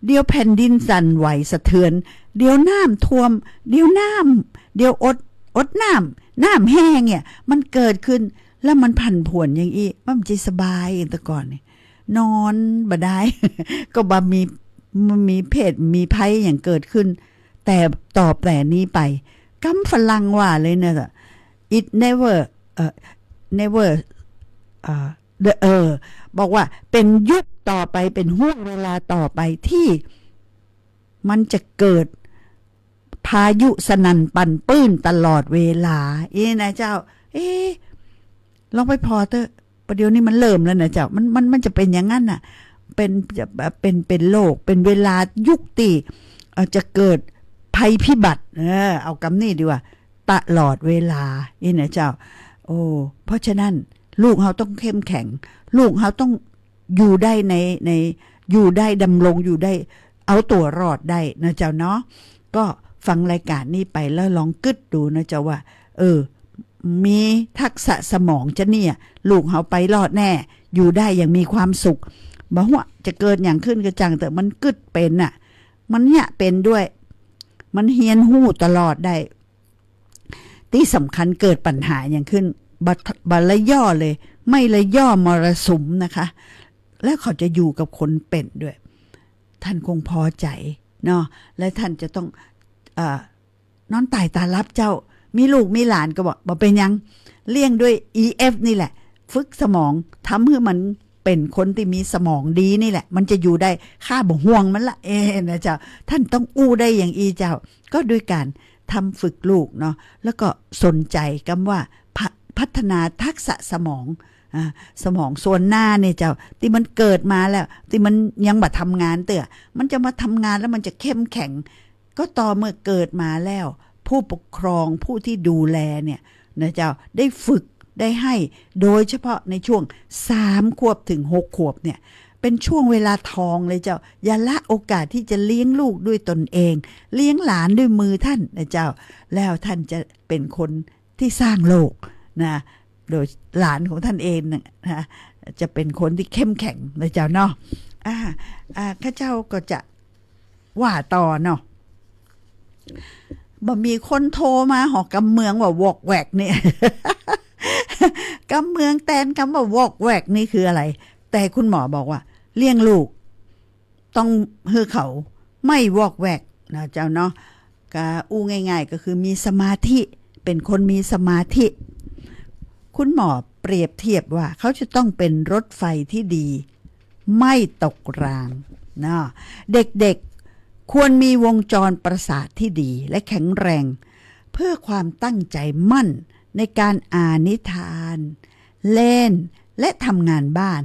เดี๋ยวแผ่นดินสั่นไหวสะเทือน เดี๋ยวน้ำท่วม เดี๋ยวน้ำ เดี๋ยวอด อดน้ำ น้ำแห้งเนี่ย มันเกิดขึ้น แล้วมันผันผวนอย่างอี้ มันจะสบายอย่างแต่ก่อนนี่ นอนบ่ได้ ก็บ่มี มีเพศ มีภัยหยังเกิดขึ้น แต่ต่อแต่นี้ไป กำฝรั่งว่าเลยนะ it never เอ่อ never เอ่อ the เออ บอกว่าเป๋นยุคต่อไป เป๋นห่วงเวลาต่อไปตี้มันจะเกิดพายุสนั่นปั่นปื้นตลอดเวลา อี้นะเจ้า เอ๊ะ ลองไปผ่อเต๊อะ ประเดี๋ยวนี้มันเริ่มแล้วนะเจ้า มัน มัน มันจะเป๋นอย่างนั้นน่ะ เป๋น จะ เป๋น เป๋นโลก เป๋นเวลายุคตี้ เอ่อ จะเกิดภัยพิบัติ เออ เอากำนี้ดีกว่า ตลอดเวลา อี้นะเจ้า โอ้ เพราะฉะนั้น ลูกเฮาต้องเข้มแข็ง ลูกเฮาต้องอยู่ได้ใน ใน อยู่ได้ ดำรงอยู่ได้ เอาตั๋วรอดได้นะเจ้าเนาะ ก็ฟังรายการนี้ไปแล้วลองกึ๊ดดูนะเจ้าว่า เออ มีทักษะสมองจะเนี่ย ลูกเฮาไปรอดแน่ อยู่ได้อย่างมีความสุข บ่ว่าจะเกิดหยังขึ้นก็จังเต๊อะ มันกึ๊ดเป๋นน่ะ มันเนี่ยเป๋นด้วย มันเฮียนฮู้ตลอดได้ ตี้สำคัญเกิดปัญหาหยังขึ้น บ่ บ่ละย่อเลย ไม่ละย่อมรสุมนะคะ แล้วเขาจะอยู่กับคนเป๋นด้วย ท่านคงพอใจ๋เนาะ และท่านจะต้อง เอ่อ นอนต๋ายต๋าหลับเจ้า มีลูกมีหลานก็บอก บ่เป๋นหยัง เลี้ยงด้วย อีเอฟ นี่แหละ ฝึกสมอง ทำหื้อมันเป๋นคนตี้มีสมองดีนี่แหละ มันจะอยู่ได้ ข้าบ่ห่วงมันละ เออ นะเจ้า ท่านต้องอู้ได้อย่างอี้เจ้า ก็ด้วยก๋านทำฝึกลูกเนาะ แล้วก็สนใจ๋กำว่า พะ- พัฒนาทักษะสมอง อ่า สมองส่วนหน้าเนี่ยเจ้า ตี้มันเกิดมาแล้ว ตี้มันยังบ่ทำงานเตื้อ มันจะมาทำงานแล้วมันจะเข้มแข็ง ก็ต่อเมื่อเกิดมาแล้ว ผู้ปกครอง ผู้ตี้ดูแลเนี่ยนะเจ้า ได้ฝึก ได้ให้ โดยเฉพาะในช่วงสามขวบถึงหกขวบเนี่ย เป็นช่วงเวลาทองเลยเจ้า อย่าละโอกาสที่จะเลี้ยงลูกด้วยตนเอง เลี้ยงหลานด้วยมือท่านนะเจ้า แล้วท่านจะเป็นคนที่สร้างโลกนะ โดยหลานของท่านเองนะ จะเป็นคนที่เข้มแข็งนะเจ้าเนาะ อ่า อ่า ข้าเจ้าก็จะว่าต่อเนาะ บ่มีคนโทรมาหอกำเมืองว่าวอกแวกนี่ กำเมืองแตนกำว่าวอกแวกนี่คืออะไร แต่คุณหมอบอกว่าเลี้ยงลูกต้องหื้อเขาไม่วอกแวกนะเจ้าเนาะ ก็อู้ง่ายๆ ก็คือมีสมาธิ เป็นคนมีสมาธิ คุณหมอเปรียบเทียบว่าเขาจะต้องเป็นรถไฟที่ดี ไม่ตกรางนะ เด็กๆ ควรมีวงจรประสาทที่ดีและแข็งแรง เพื่อความตั้งใจมั่นในการอ่านนิทาน เล่น และทำงานบ้าน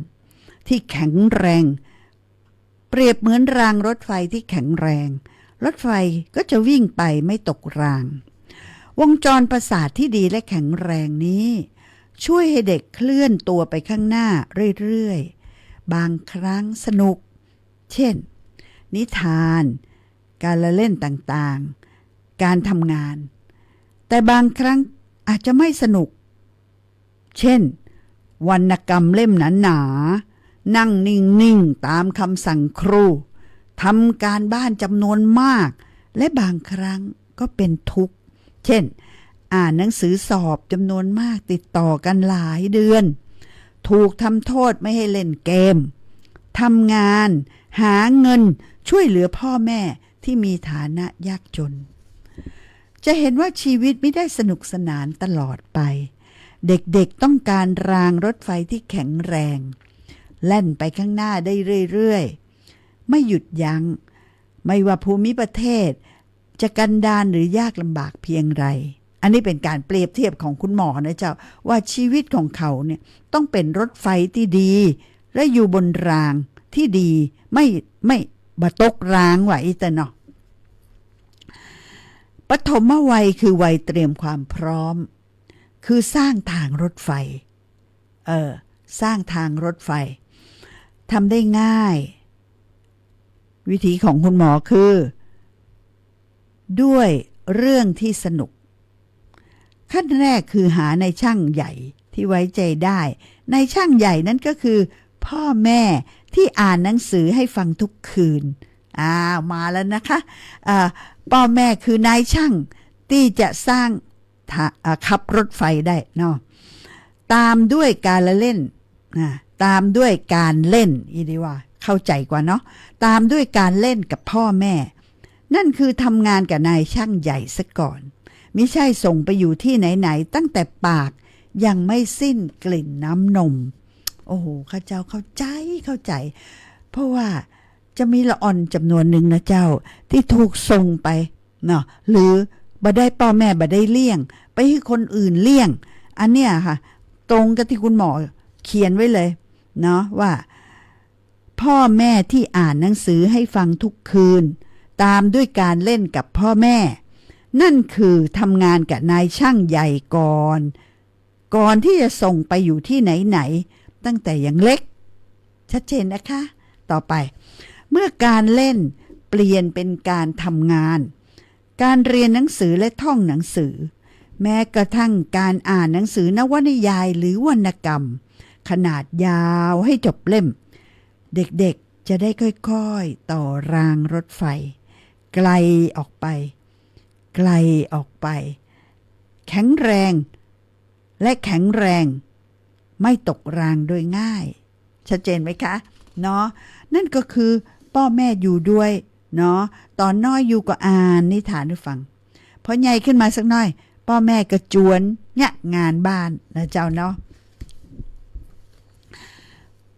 ที่แข็งแรง เปรียบเหมือนรางรถไฟที่แข็งแรง รถไฟก็จะวิ่งไปไม่ตกราง วงจรประสาทที่ดีและแข็งแรงนี้ ช่วยให้เด็กเคลื่อนตัวไปข้างหน้าเรื่อยๆ บางครั้งสนุก เช่น นิทาน การละเล่นต่างๆ การทำงาน แต่บางครั้งอาจจะไม่สนุก เช่น วรรณกรรมเล่มหนาๆ นั่งนิ่งๆ ตามคำสั่งครู ทำการบ้านจำนวนมาก และบางครั้งก็เป็นทุกข์ เช่น อ่านหนังสือสอบจำนวนมากติดต่อกันหลายเดือน ถูกทำโทษไม่ให้เล่นเกม ทำงาน หาเงินช่วยเหลือพ่อแม่ที่มีฐานะยากจน จะเห็นว่าชีวิตไม่ได้สนุกสนานตลอดไป เด็กๆ ต้องการรางรถไฟที่แข็งแรง แล่นไปข้างหน้าได้เรื่อยๆ ไม่หยุดยั้ง ไม่ว่าภูมิประเทศจะกันดารหรือยากลำบากเพียงไร อันนี้เป็นการเปรียบเทียบของคุณหมอนะเจ้า ว่าชีวิตของเขาเนี่ยต้องเป็นรถไฟที่ดี และอยู่บนรางที่ดี ไม่ ไม่บ่ตกรางว่าอี้เต๊อะเนาะ ปฐมวัยคือวัยเตรียมความพร้อม คือสร้างทางรถไฟ เออ สร้างทางรถไฟ ทำได้ง่าย วิธีของคุณหมอคือ ด้วยเรื่องที่สนุก ขั้นแรกคือหานายช่างใหญ่ที่ไว้ใจได้ นายช่างใหญ่นั้นก็คือพ่อแม่ที่อ่านหนังสือให้ฟังทุกคืน อ้าว มาแล้วนะคะ อ่า พ่อแม่คือนายช่างที่จะสร้างทะ- อ่า ขับรถไฟได้เนาะ ตามด้วยการละเล่น นะ ตามด้วยการเล่น อี้ดีว่า เข้าใจ๋กว่าเนาะ ตามด้วยการเล่นกับพ่อแม่ นั่นคือทำงานกับนายช่างใหญ่ซะก่อน มิใช่ส่งไปอยู่ที่ไหนๆ ตั้งแต่ปากยังไม่สิ้นกลิ่นน้ำนม โอ้โห ข้าเจ้าเข้าใจ๋ เข้าใจ๋ เพราะว่าจะมีละอ่อนจ๋ำนวนหนึ่งนะเจ้า ที่ถูกส่งไปเนาะ หรือบ่ได้ ป้อแม่บ่ได้เลี้ยง ไปหื้อคนอื่นเลี้ยง อันเนี้ยค่ะ ตรงกับที่คุณหมอเขียนไว้เลยเนาะ ว่า พ่อแม่ที่อ่านหนังสือให้ฟังทุกคืน ตามด้วยการเล่นกับพ่อแม่ นั่นคือทำงานกับนายช่างใหญ่ก่อน ก่อนที่จะส่งไปอยู่ที่ไหนๆ ตั้งแต่ยังเล็ก ชัดเจนนะคะ ต่อไป เมื่อการเล่นเปลี่ยนเป็นการทำงาน การเรียนหนังสือและท่องหนังสือ แม้กระทั่งการอ่านหนังสือนวนิยายหรือวรรณกรรม ขนาดยาวให้จบเล่ม เด็กๆ จะได้ค่อยๆ ต่อรางรถไฟ ไกลออกไป ไกลออกไป แข็งแรง และแข็งแรง ไม่ตกรางโดยง่าย ชัดเจนไหมคะ เนาะ นั่นก็คือป้อแม่อยู่ด้วย เนาะ ต๋อนน้อยอยู่ก็อ่านนิทานหื้อฟัง พอใหญ่ขึ้นมาสักหน้อย ป้อแม่ก็จวนเยียะงานบ้านนะเจ้าเนาะ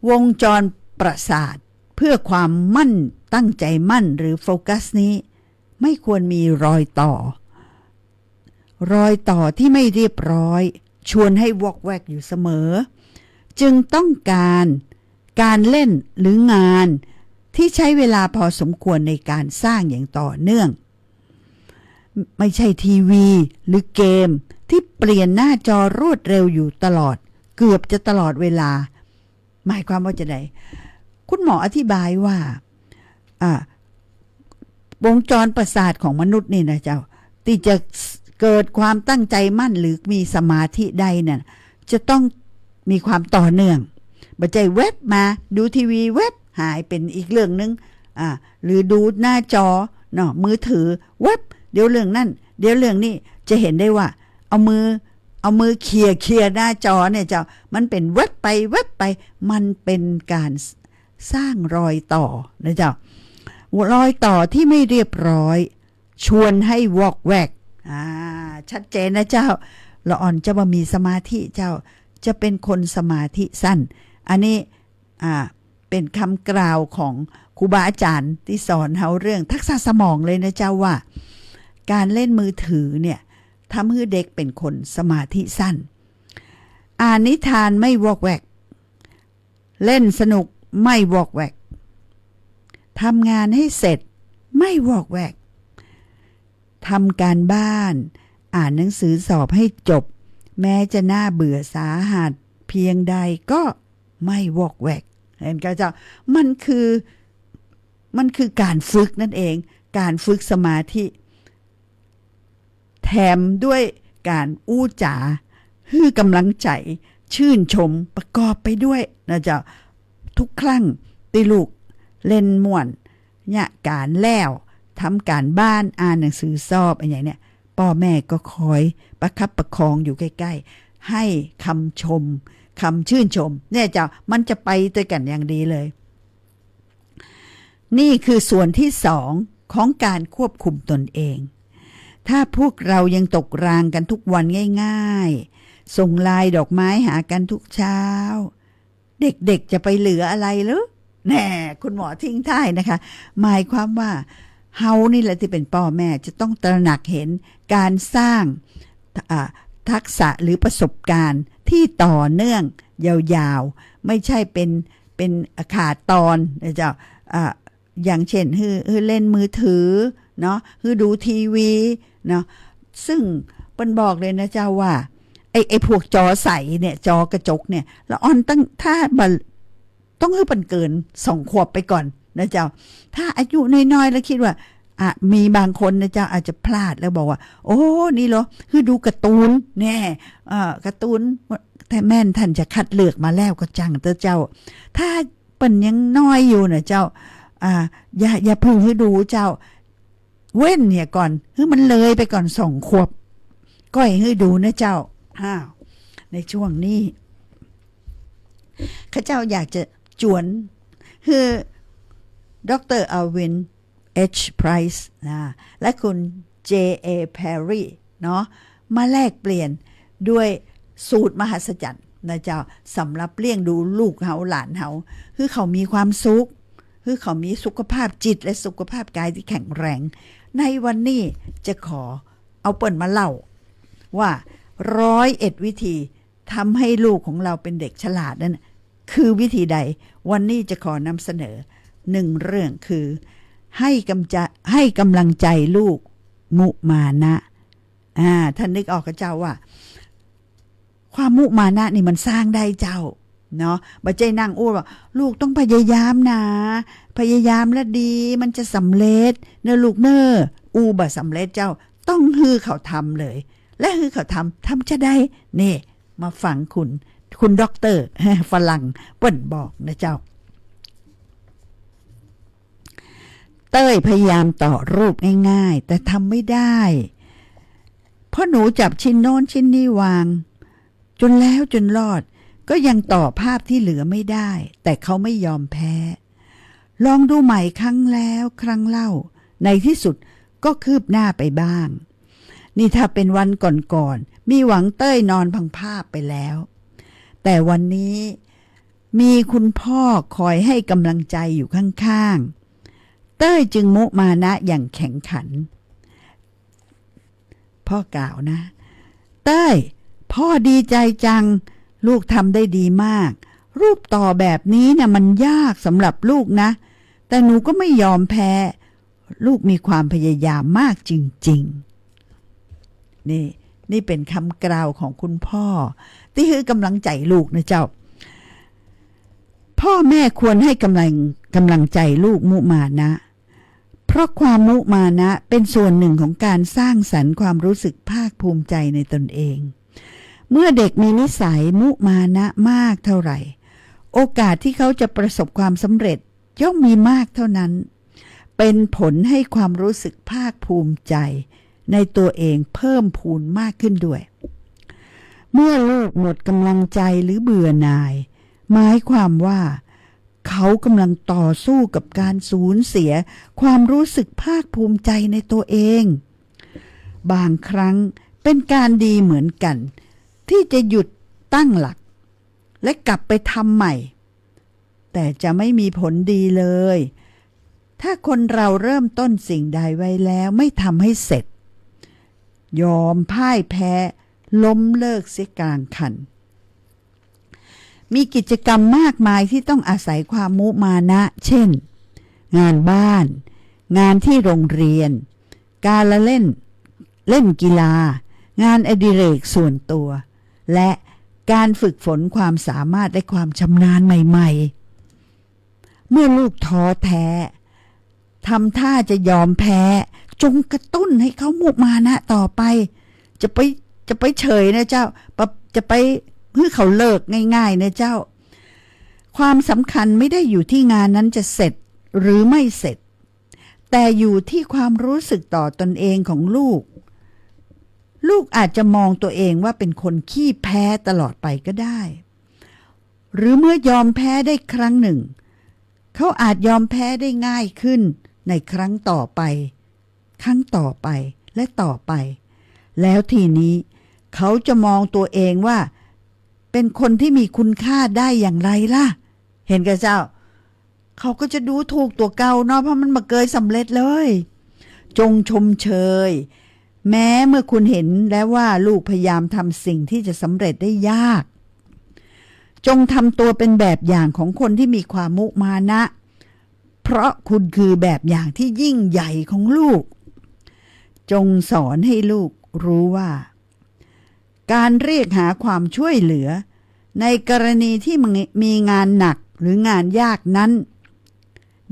วงจรประสาทเพื่อความมั่น ตั้งใจมั่นหรือโฟกัสนี้ ไม่ควรมีรอยต่อ รอยต่อที่ไม่เรียบร้อย ชวนให้วอกแวกอยู่เสมอ จึงต้องการการเล่นหรืองานที่ใช้เวลาพอสมควรในการสร้างอย่างต่อเนื่อง ไม่ใช่ทีวีหรือเกม ที่เปลี่ยนหน้าจอรวดเร็วอยู่ตลอด เกือบจะตลอดเวลา หมายความว่าจะได คุณหมออธิบายว่า อ่า วงจรประสาทของมนุษย์นี่นะเจ้า ตี้จะเกิดความตั้งใจมั่นหรือมีสมาธิได้น่ะ จะต้องมีความต่อเนื่อง บ่ใจ้แว็บมาดูทีวีแว็บหายเป๋นอีกเรื่องนึ่ง อ่า หรือดูหน้าจอเนาะ มือถือแว็บ เดี๋ยวเรื่องนั้น เดี๋ยวเรื่องนี้ จะหันได้ว่า เอามือ เอามือเขี่ย เขี่ยหน้าจอเนี่ยเจ้า มันเป๋นแว็บไปแว็บไป มันเป๋นก๋านสร้างรอยต่อนะเจ้า รอยต่อที่ไม่เรียบร้อย ชวนให้วอกแวก อ่า ชัดเจนนะเจ้า ละอ่อนจะบ่มีสมาธิเจ้า จะเป๋นคนสมาธิสั้น อันนี้ อ่า เป๋นกำกล่าวของครูบาอาจ๋ารย์ตี้สอนเฮาเรื่องทักษะสมองเลยนะเจ้าว่า ก๋านเล่นมือถือเนี่ย ทำหื้อเด็กเป๋นคนสมาธิสั้น อ่านนิทานไม่วอกแวก เล่นสนุกไม่วอกแวก ทำงานให้เสร็จไม่วอกแวก ทำการบ้าน อ่านหนังสือสอบให้จบ แม้จะน่าเบื่อสาหัสเพียงใดก็ไม่วอกแวก หันก่อเจ้า มันคือ มันคือก๋านฝึกนั่นเอง ก๋านฝึกสมาธิ แถมด้วยก๋านอู้จ๋า หื้อกำลังใจ๋ ชื่นชมประกอบไปด้วยนะเจ้า ทุกครั้งตี้ลูกเล่นม่วน เยียะก๋านแล้ว ทำก๋านบ้าน อ่านหนังสือสอบ อะหยังเนี่ย ป้อแม่ก็คอยประคับประคองอยู่ใก้ๆ ให้กำชม กำชื่นชม เนี่ยเจ้า มันจะไปตวยกั๋นอย่างดีเลย นี่คือส่วนที่สองของก๋านควบคุมตนเอง ถ้าพวกเรายังตกรางกั๋นทุกวันง่ายๆ ส่งไลน์ดอกไม้หากั๋นทุกเช้า เด็กๆ จะไปเหลืออะไรหรือ แน่ คุณหมอทิ้งท้ายนะคะ หมายความว่า เฮานี่แหละตี้เป๋นป้อแม่จะต้องตระหนักหันก๋านสร้าง อ่า ทักษะหรือประสบการณ์ที่ต่อเนื่องยาวๆ ไม่ใจ้เป๋น เป๋นขาดตอนนะเจ้า อ่า อย่างเช่น หื้อ หื้อเล่นมือถือเนาะ หื้อดูทีวีเนาะ ซึ่งเปิ้นบอกเลยนะเจ้าว่า ไอ้ ไอ้พวกจอใสเนี่ย จอกระจกเนี่ย ละอ่อนต้อง ถ้าบ่ ต้องหื้อเปิ้นเกินสองขวบไปก่อนนะเจ้า ถ้าอายุน้อยๆ แล้วคิดว่า อ่ะ มีบางคนนะเจ้า อาจจะพลาดแล้วบอกว่า โอ้ นี่เหรอ หื้อดูการ์ตูน แน่ เอ่อ การ์ตูน แต่แม่นต้านจะคัดเลือกมาแล้วก็จังเต๊อะเจ้า ถ้าเปิ้นยังน้อยอยู่นะเจ้า อ่า อย่า อย่าเพิ่งหื้อดูเจ้า เว้นเหียก่อน หื้อมันเลยไปก่อนสองขวบ ก้อยหื้อดูนะเจ้า อ้าว ในช่วงนี้ ข้าเจ้าอยากจะจวน หื้อ ด็อกเตอร์ อัลวิน เอช ไพรส์ นะ และคุณ เจ เอ แพรรี เนาะ มาแลกเปลี่ยนด้วยสูตรมหัศจรรย์นะเจ้า สำหรับเลี้ยงดูลูกเฮาหลานเฮา หื้อเขามีความสุข หื้อเขามีสุขภาพจิตและสุขภาพกายที่แข็งแรง ในวันนี้จะขอเอาเปิ้นมาเล่าว่า ร้อยเอ็ดวิธี ทำให้ลูกของเราเป็นเด็กฉลาดนั้นน่ะ คือวิธีใด วันนี้จะขอนำเสนอหนึ่งเรื่อง คือ ให้กำจะ ให้กำลังใจลูก มุมานะ อ่า ต้านนึกออกก่อเจ้าว่า ความมุมานะนี่มันสร้างได้เจ้า เนาะ บ่ใจ้นั่งอู้ว่า ลูกต้องพยายามนะ พยายามแล้วดี มันจะสำเร็จเน่อลูกเน่อ อู้บ่สำเร็จเจ้า ต้องหื้อเขาทำเลย และหื้อเขาทำ ทำจะใด นี่ มาฟังคุณ คุณด็อกเตอร์ ฝรั่งเปิ้นบอกนะเจ้า เต้ยพยายามต่อรูปง่ายๆ แต่ทำไม่ได้ เพราะหนูจับชิ้นโน้นชิ้นนี้วาง จนแล้วจนรอด ก็ยังต่อภาพที่เหลือไม่ได้ แต่เขาไม่ยอมแพ้ ลองดูใหม่ครั้งแล้วครั้งเล่า ในที่สุดก็คืบหน้าไปบ้าง นี่ถ้าเป็นวันก่อนๆ มีหวังเต้ยนอนพังภาพไปแล้ว แต่วันนี้มีคุณพ่อคอยให้กำลังใจอยู่ข้างๆ เต้ยจึงมุมานะอย่างแข็งขัน พ่อกล่าวนะ เต้ย พ่อดีใจจัง ลูกทำได้ดีมาก รูปต่อแบบนี้น่ะมันยากสำหรับลูกนะ แต่หนูก็ไม่ยอมแพ้ ลูกมีความพยายามมากจริงๆ นี่ นี่เป๋นกำกล่าวของคุณพ่อ ตี้หื้อกำลังใจ๋ลูกนะเจ้า พ่อแม่ควรหื้อกำลัง กำลังใจ๋ลูกมุมานะ เพราะความมุมานะเป๋นส่วนหนึ่งของการสร้างสรรค์ความรู้สึกภาคภูมิใจในตนเอง เมื่อเด็กมีนิสัยมุมานะมากเท่าไหร่ โอกาสที่เขาจะประสบความสำเร็จย่อมมีมากเท่านั้น เป๋นผลหื้อความรู้สึกภาคภูมิใจในตัวเองเพิ่มพูนมากขึ้นด้วย เมื่อลูกหมดกำลังใจหรือเบื่อหน่าย หมายความว่าเขากำลังต่อสู้กับการสูญเสียความรู้สึกภาคภูมิใจในตัวเอง บางครั้งเป๋นการดีเหมือนกัน ที่จะหยุดตั้งหลัก และกลับไปทำใหม่ แต่จะไม่มีผลดีเลย ถ้าคนเราเริ่มต้นสิ่งใดไว้แล้วไม่ทำให้เสร็จ ยอมพ่ายแพ้ ล้มเลิกเสียกลางคัน มีกิจกรรมมากมายที่ต้องอาศัยความมุมานะ เช่น งานบ้าน งานที่โรงเรียน การละเล่น เล่นกีฬา งานอดิเรกส่วนตัว และการฝึกฝนความสามารถและความชำนาญใหม่ๆ เมื่อลูกท้อแท้ ทำท่าจะยอมแพ้ จงกระตุ้นให้เขามุมานะต่อไป จะไป จะไปเฉยนะเจ้า ปะ จะไปหื้อเขาเลิกง่ายๆ นะเจ้า ความสำคัญไม่ได้อยู่ที่งานนั้นจะเสร็จหรือไม่เสร็จ แต่อยู่ที่ความรู้สึกต่อตนเองของลูก ลูกอาจจะมองตัวเองว่าเป็นคนขี้แพ้ตลอดไปก็ได้ หรือเมื่อยอมแพ้ได้ครั้งหนึ่ง เขาอาจยอมแพ้ได้ง่ายขึ้นในครั้งต่อไป ครั้งต่อไป และต่อไป แล้วทีนี้เขาจะมองตัวเองว่าเป็นคนที่มีคุณค่าได้อย่างไรล่ะ หันก่อเจ้า เขาก็จะดูถูกตั๋วเก่าเนาะ เพราะมันบ่เกยสำเร็จเลย จงชมเชย แม้เมื่อคุณเห็นแล้วว่าลูกพยายามทำสิ่งที่จะสำเร็จได้ยาก จงทำตัวเป็นแบบอย่างของคนที่มีความมุมานะ เพราะคุณคือแบบอย่างที่ยิ่งใหญ่ของลูก จงสอนให้ลูกรู้ว่า การเรียกหาความช่วยเหลือ ในกรณีที่มีงานหนักหรืองานยากนั้น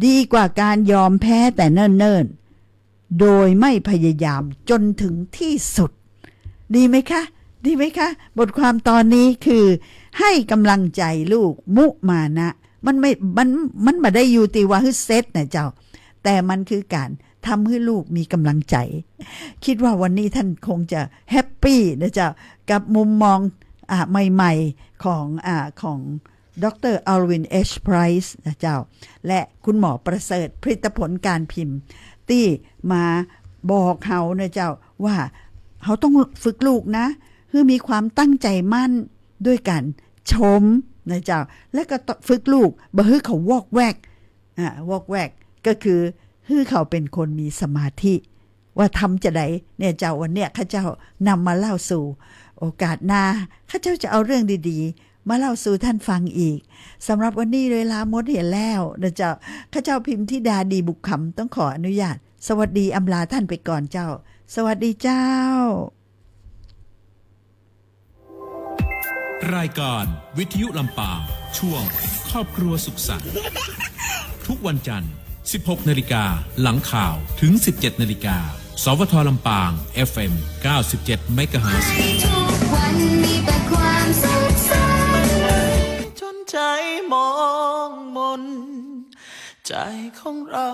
ดีกว่าการยอมแพ้แต่เนิ่นๆ โดยไม่พยายามจนถึงที่สุด ดีไหมคะ ดีไหมคะ บทความตอนนี้คือให้กำลังใจลูกมุมานะ มันไม่ มัน มันบ่ได้อยู่ตี้ว่าหื้อเสร็จนะเจ้า แต่มันคือการทำให้ลูกมีกำลังใจ คิดว่าวันนี้ท่านคงจะแฮปปี้นะเจ้า กับมุมมอง อ่า ใหม่ๆ ของ อ่า ของ ดอกเตอร์ อัลวิน เอช ไพรส์ นะเจ้า และคุณหมอประเสริฐ ผลิตผลการพิมพ์ ตี้มาบอกเฮานะเจ้า ว่าเฮาต้องฝึกลูกนะ หื้อมีความตั้งใจมั่นด้วยการชมนะเจ้า และก็ต้องฝึกลูก บ่หื้อเขาวอกแวก อ่า วอกแวก ก็คือหื้อเขาเป็นคนมีสมาธิ ว่าทำจาใดเนี่ยเจ้า วันเนี้ยข้าเจ้านำมาเล่าสู่ โอกาสหน้าข้าเจ้าจะเอาเรื่องดีๆ มาเล่าสู่ท่านฟังอีก สำหรับวันนี้เวลาหมดเหียแล้วนะเจ้า ข้าเจ้าพิมธิดา ดีบุกคำ ต้องขออนุญาต สวัสดีอำลาท่านไปก่อนเจ้า สวัสดีเจ้า รายการวิทยุลำปาง ช่วงครอบครัวสุขสันต์ ทุกวันจันทร์ สิบหกนาฬิกา หลังข่าว ถึง สิบเจ็ดนาฬิกา สวท.ลำปาง เอฟเอ็ม เก้าสิบเจ็ดเมกะเฮิรตซ์ ทุกวันมีแต่ความสุขสันต์ จนใจมองมน ใจของเรา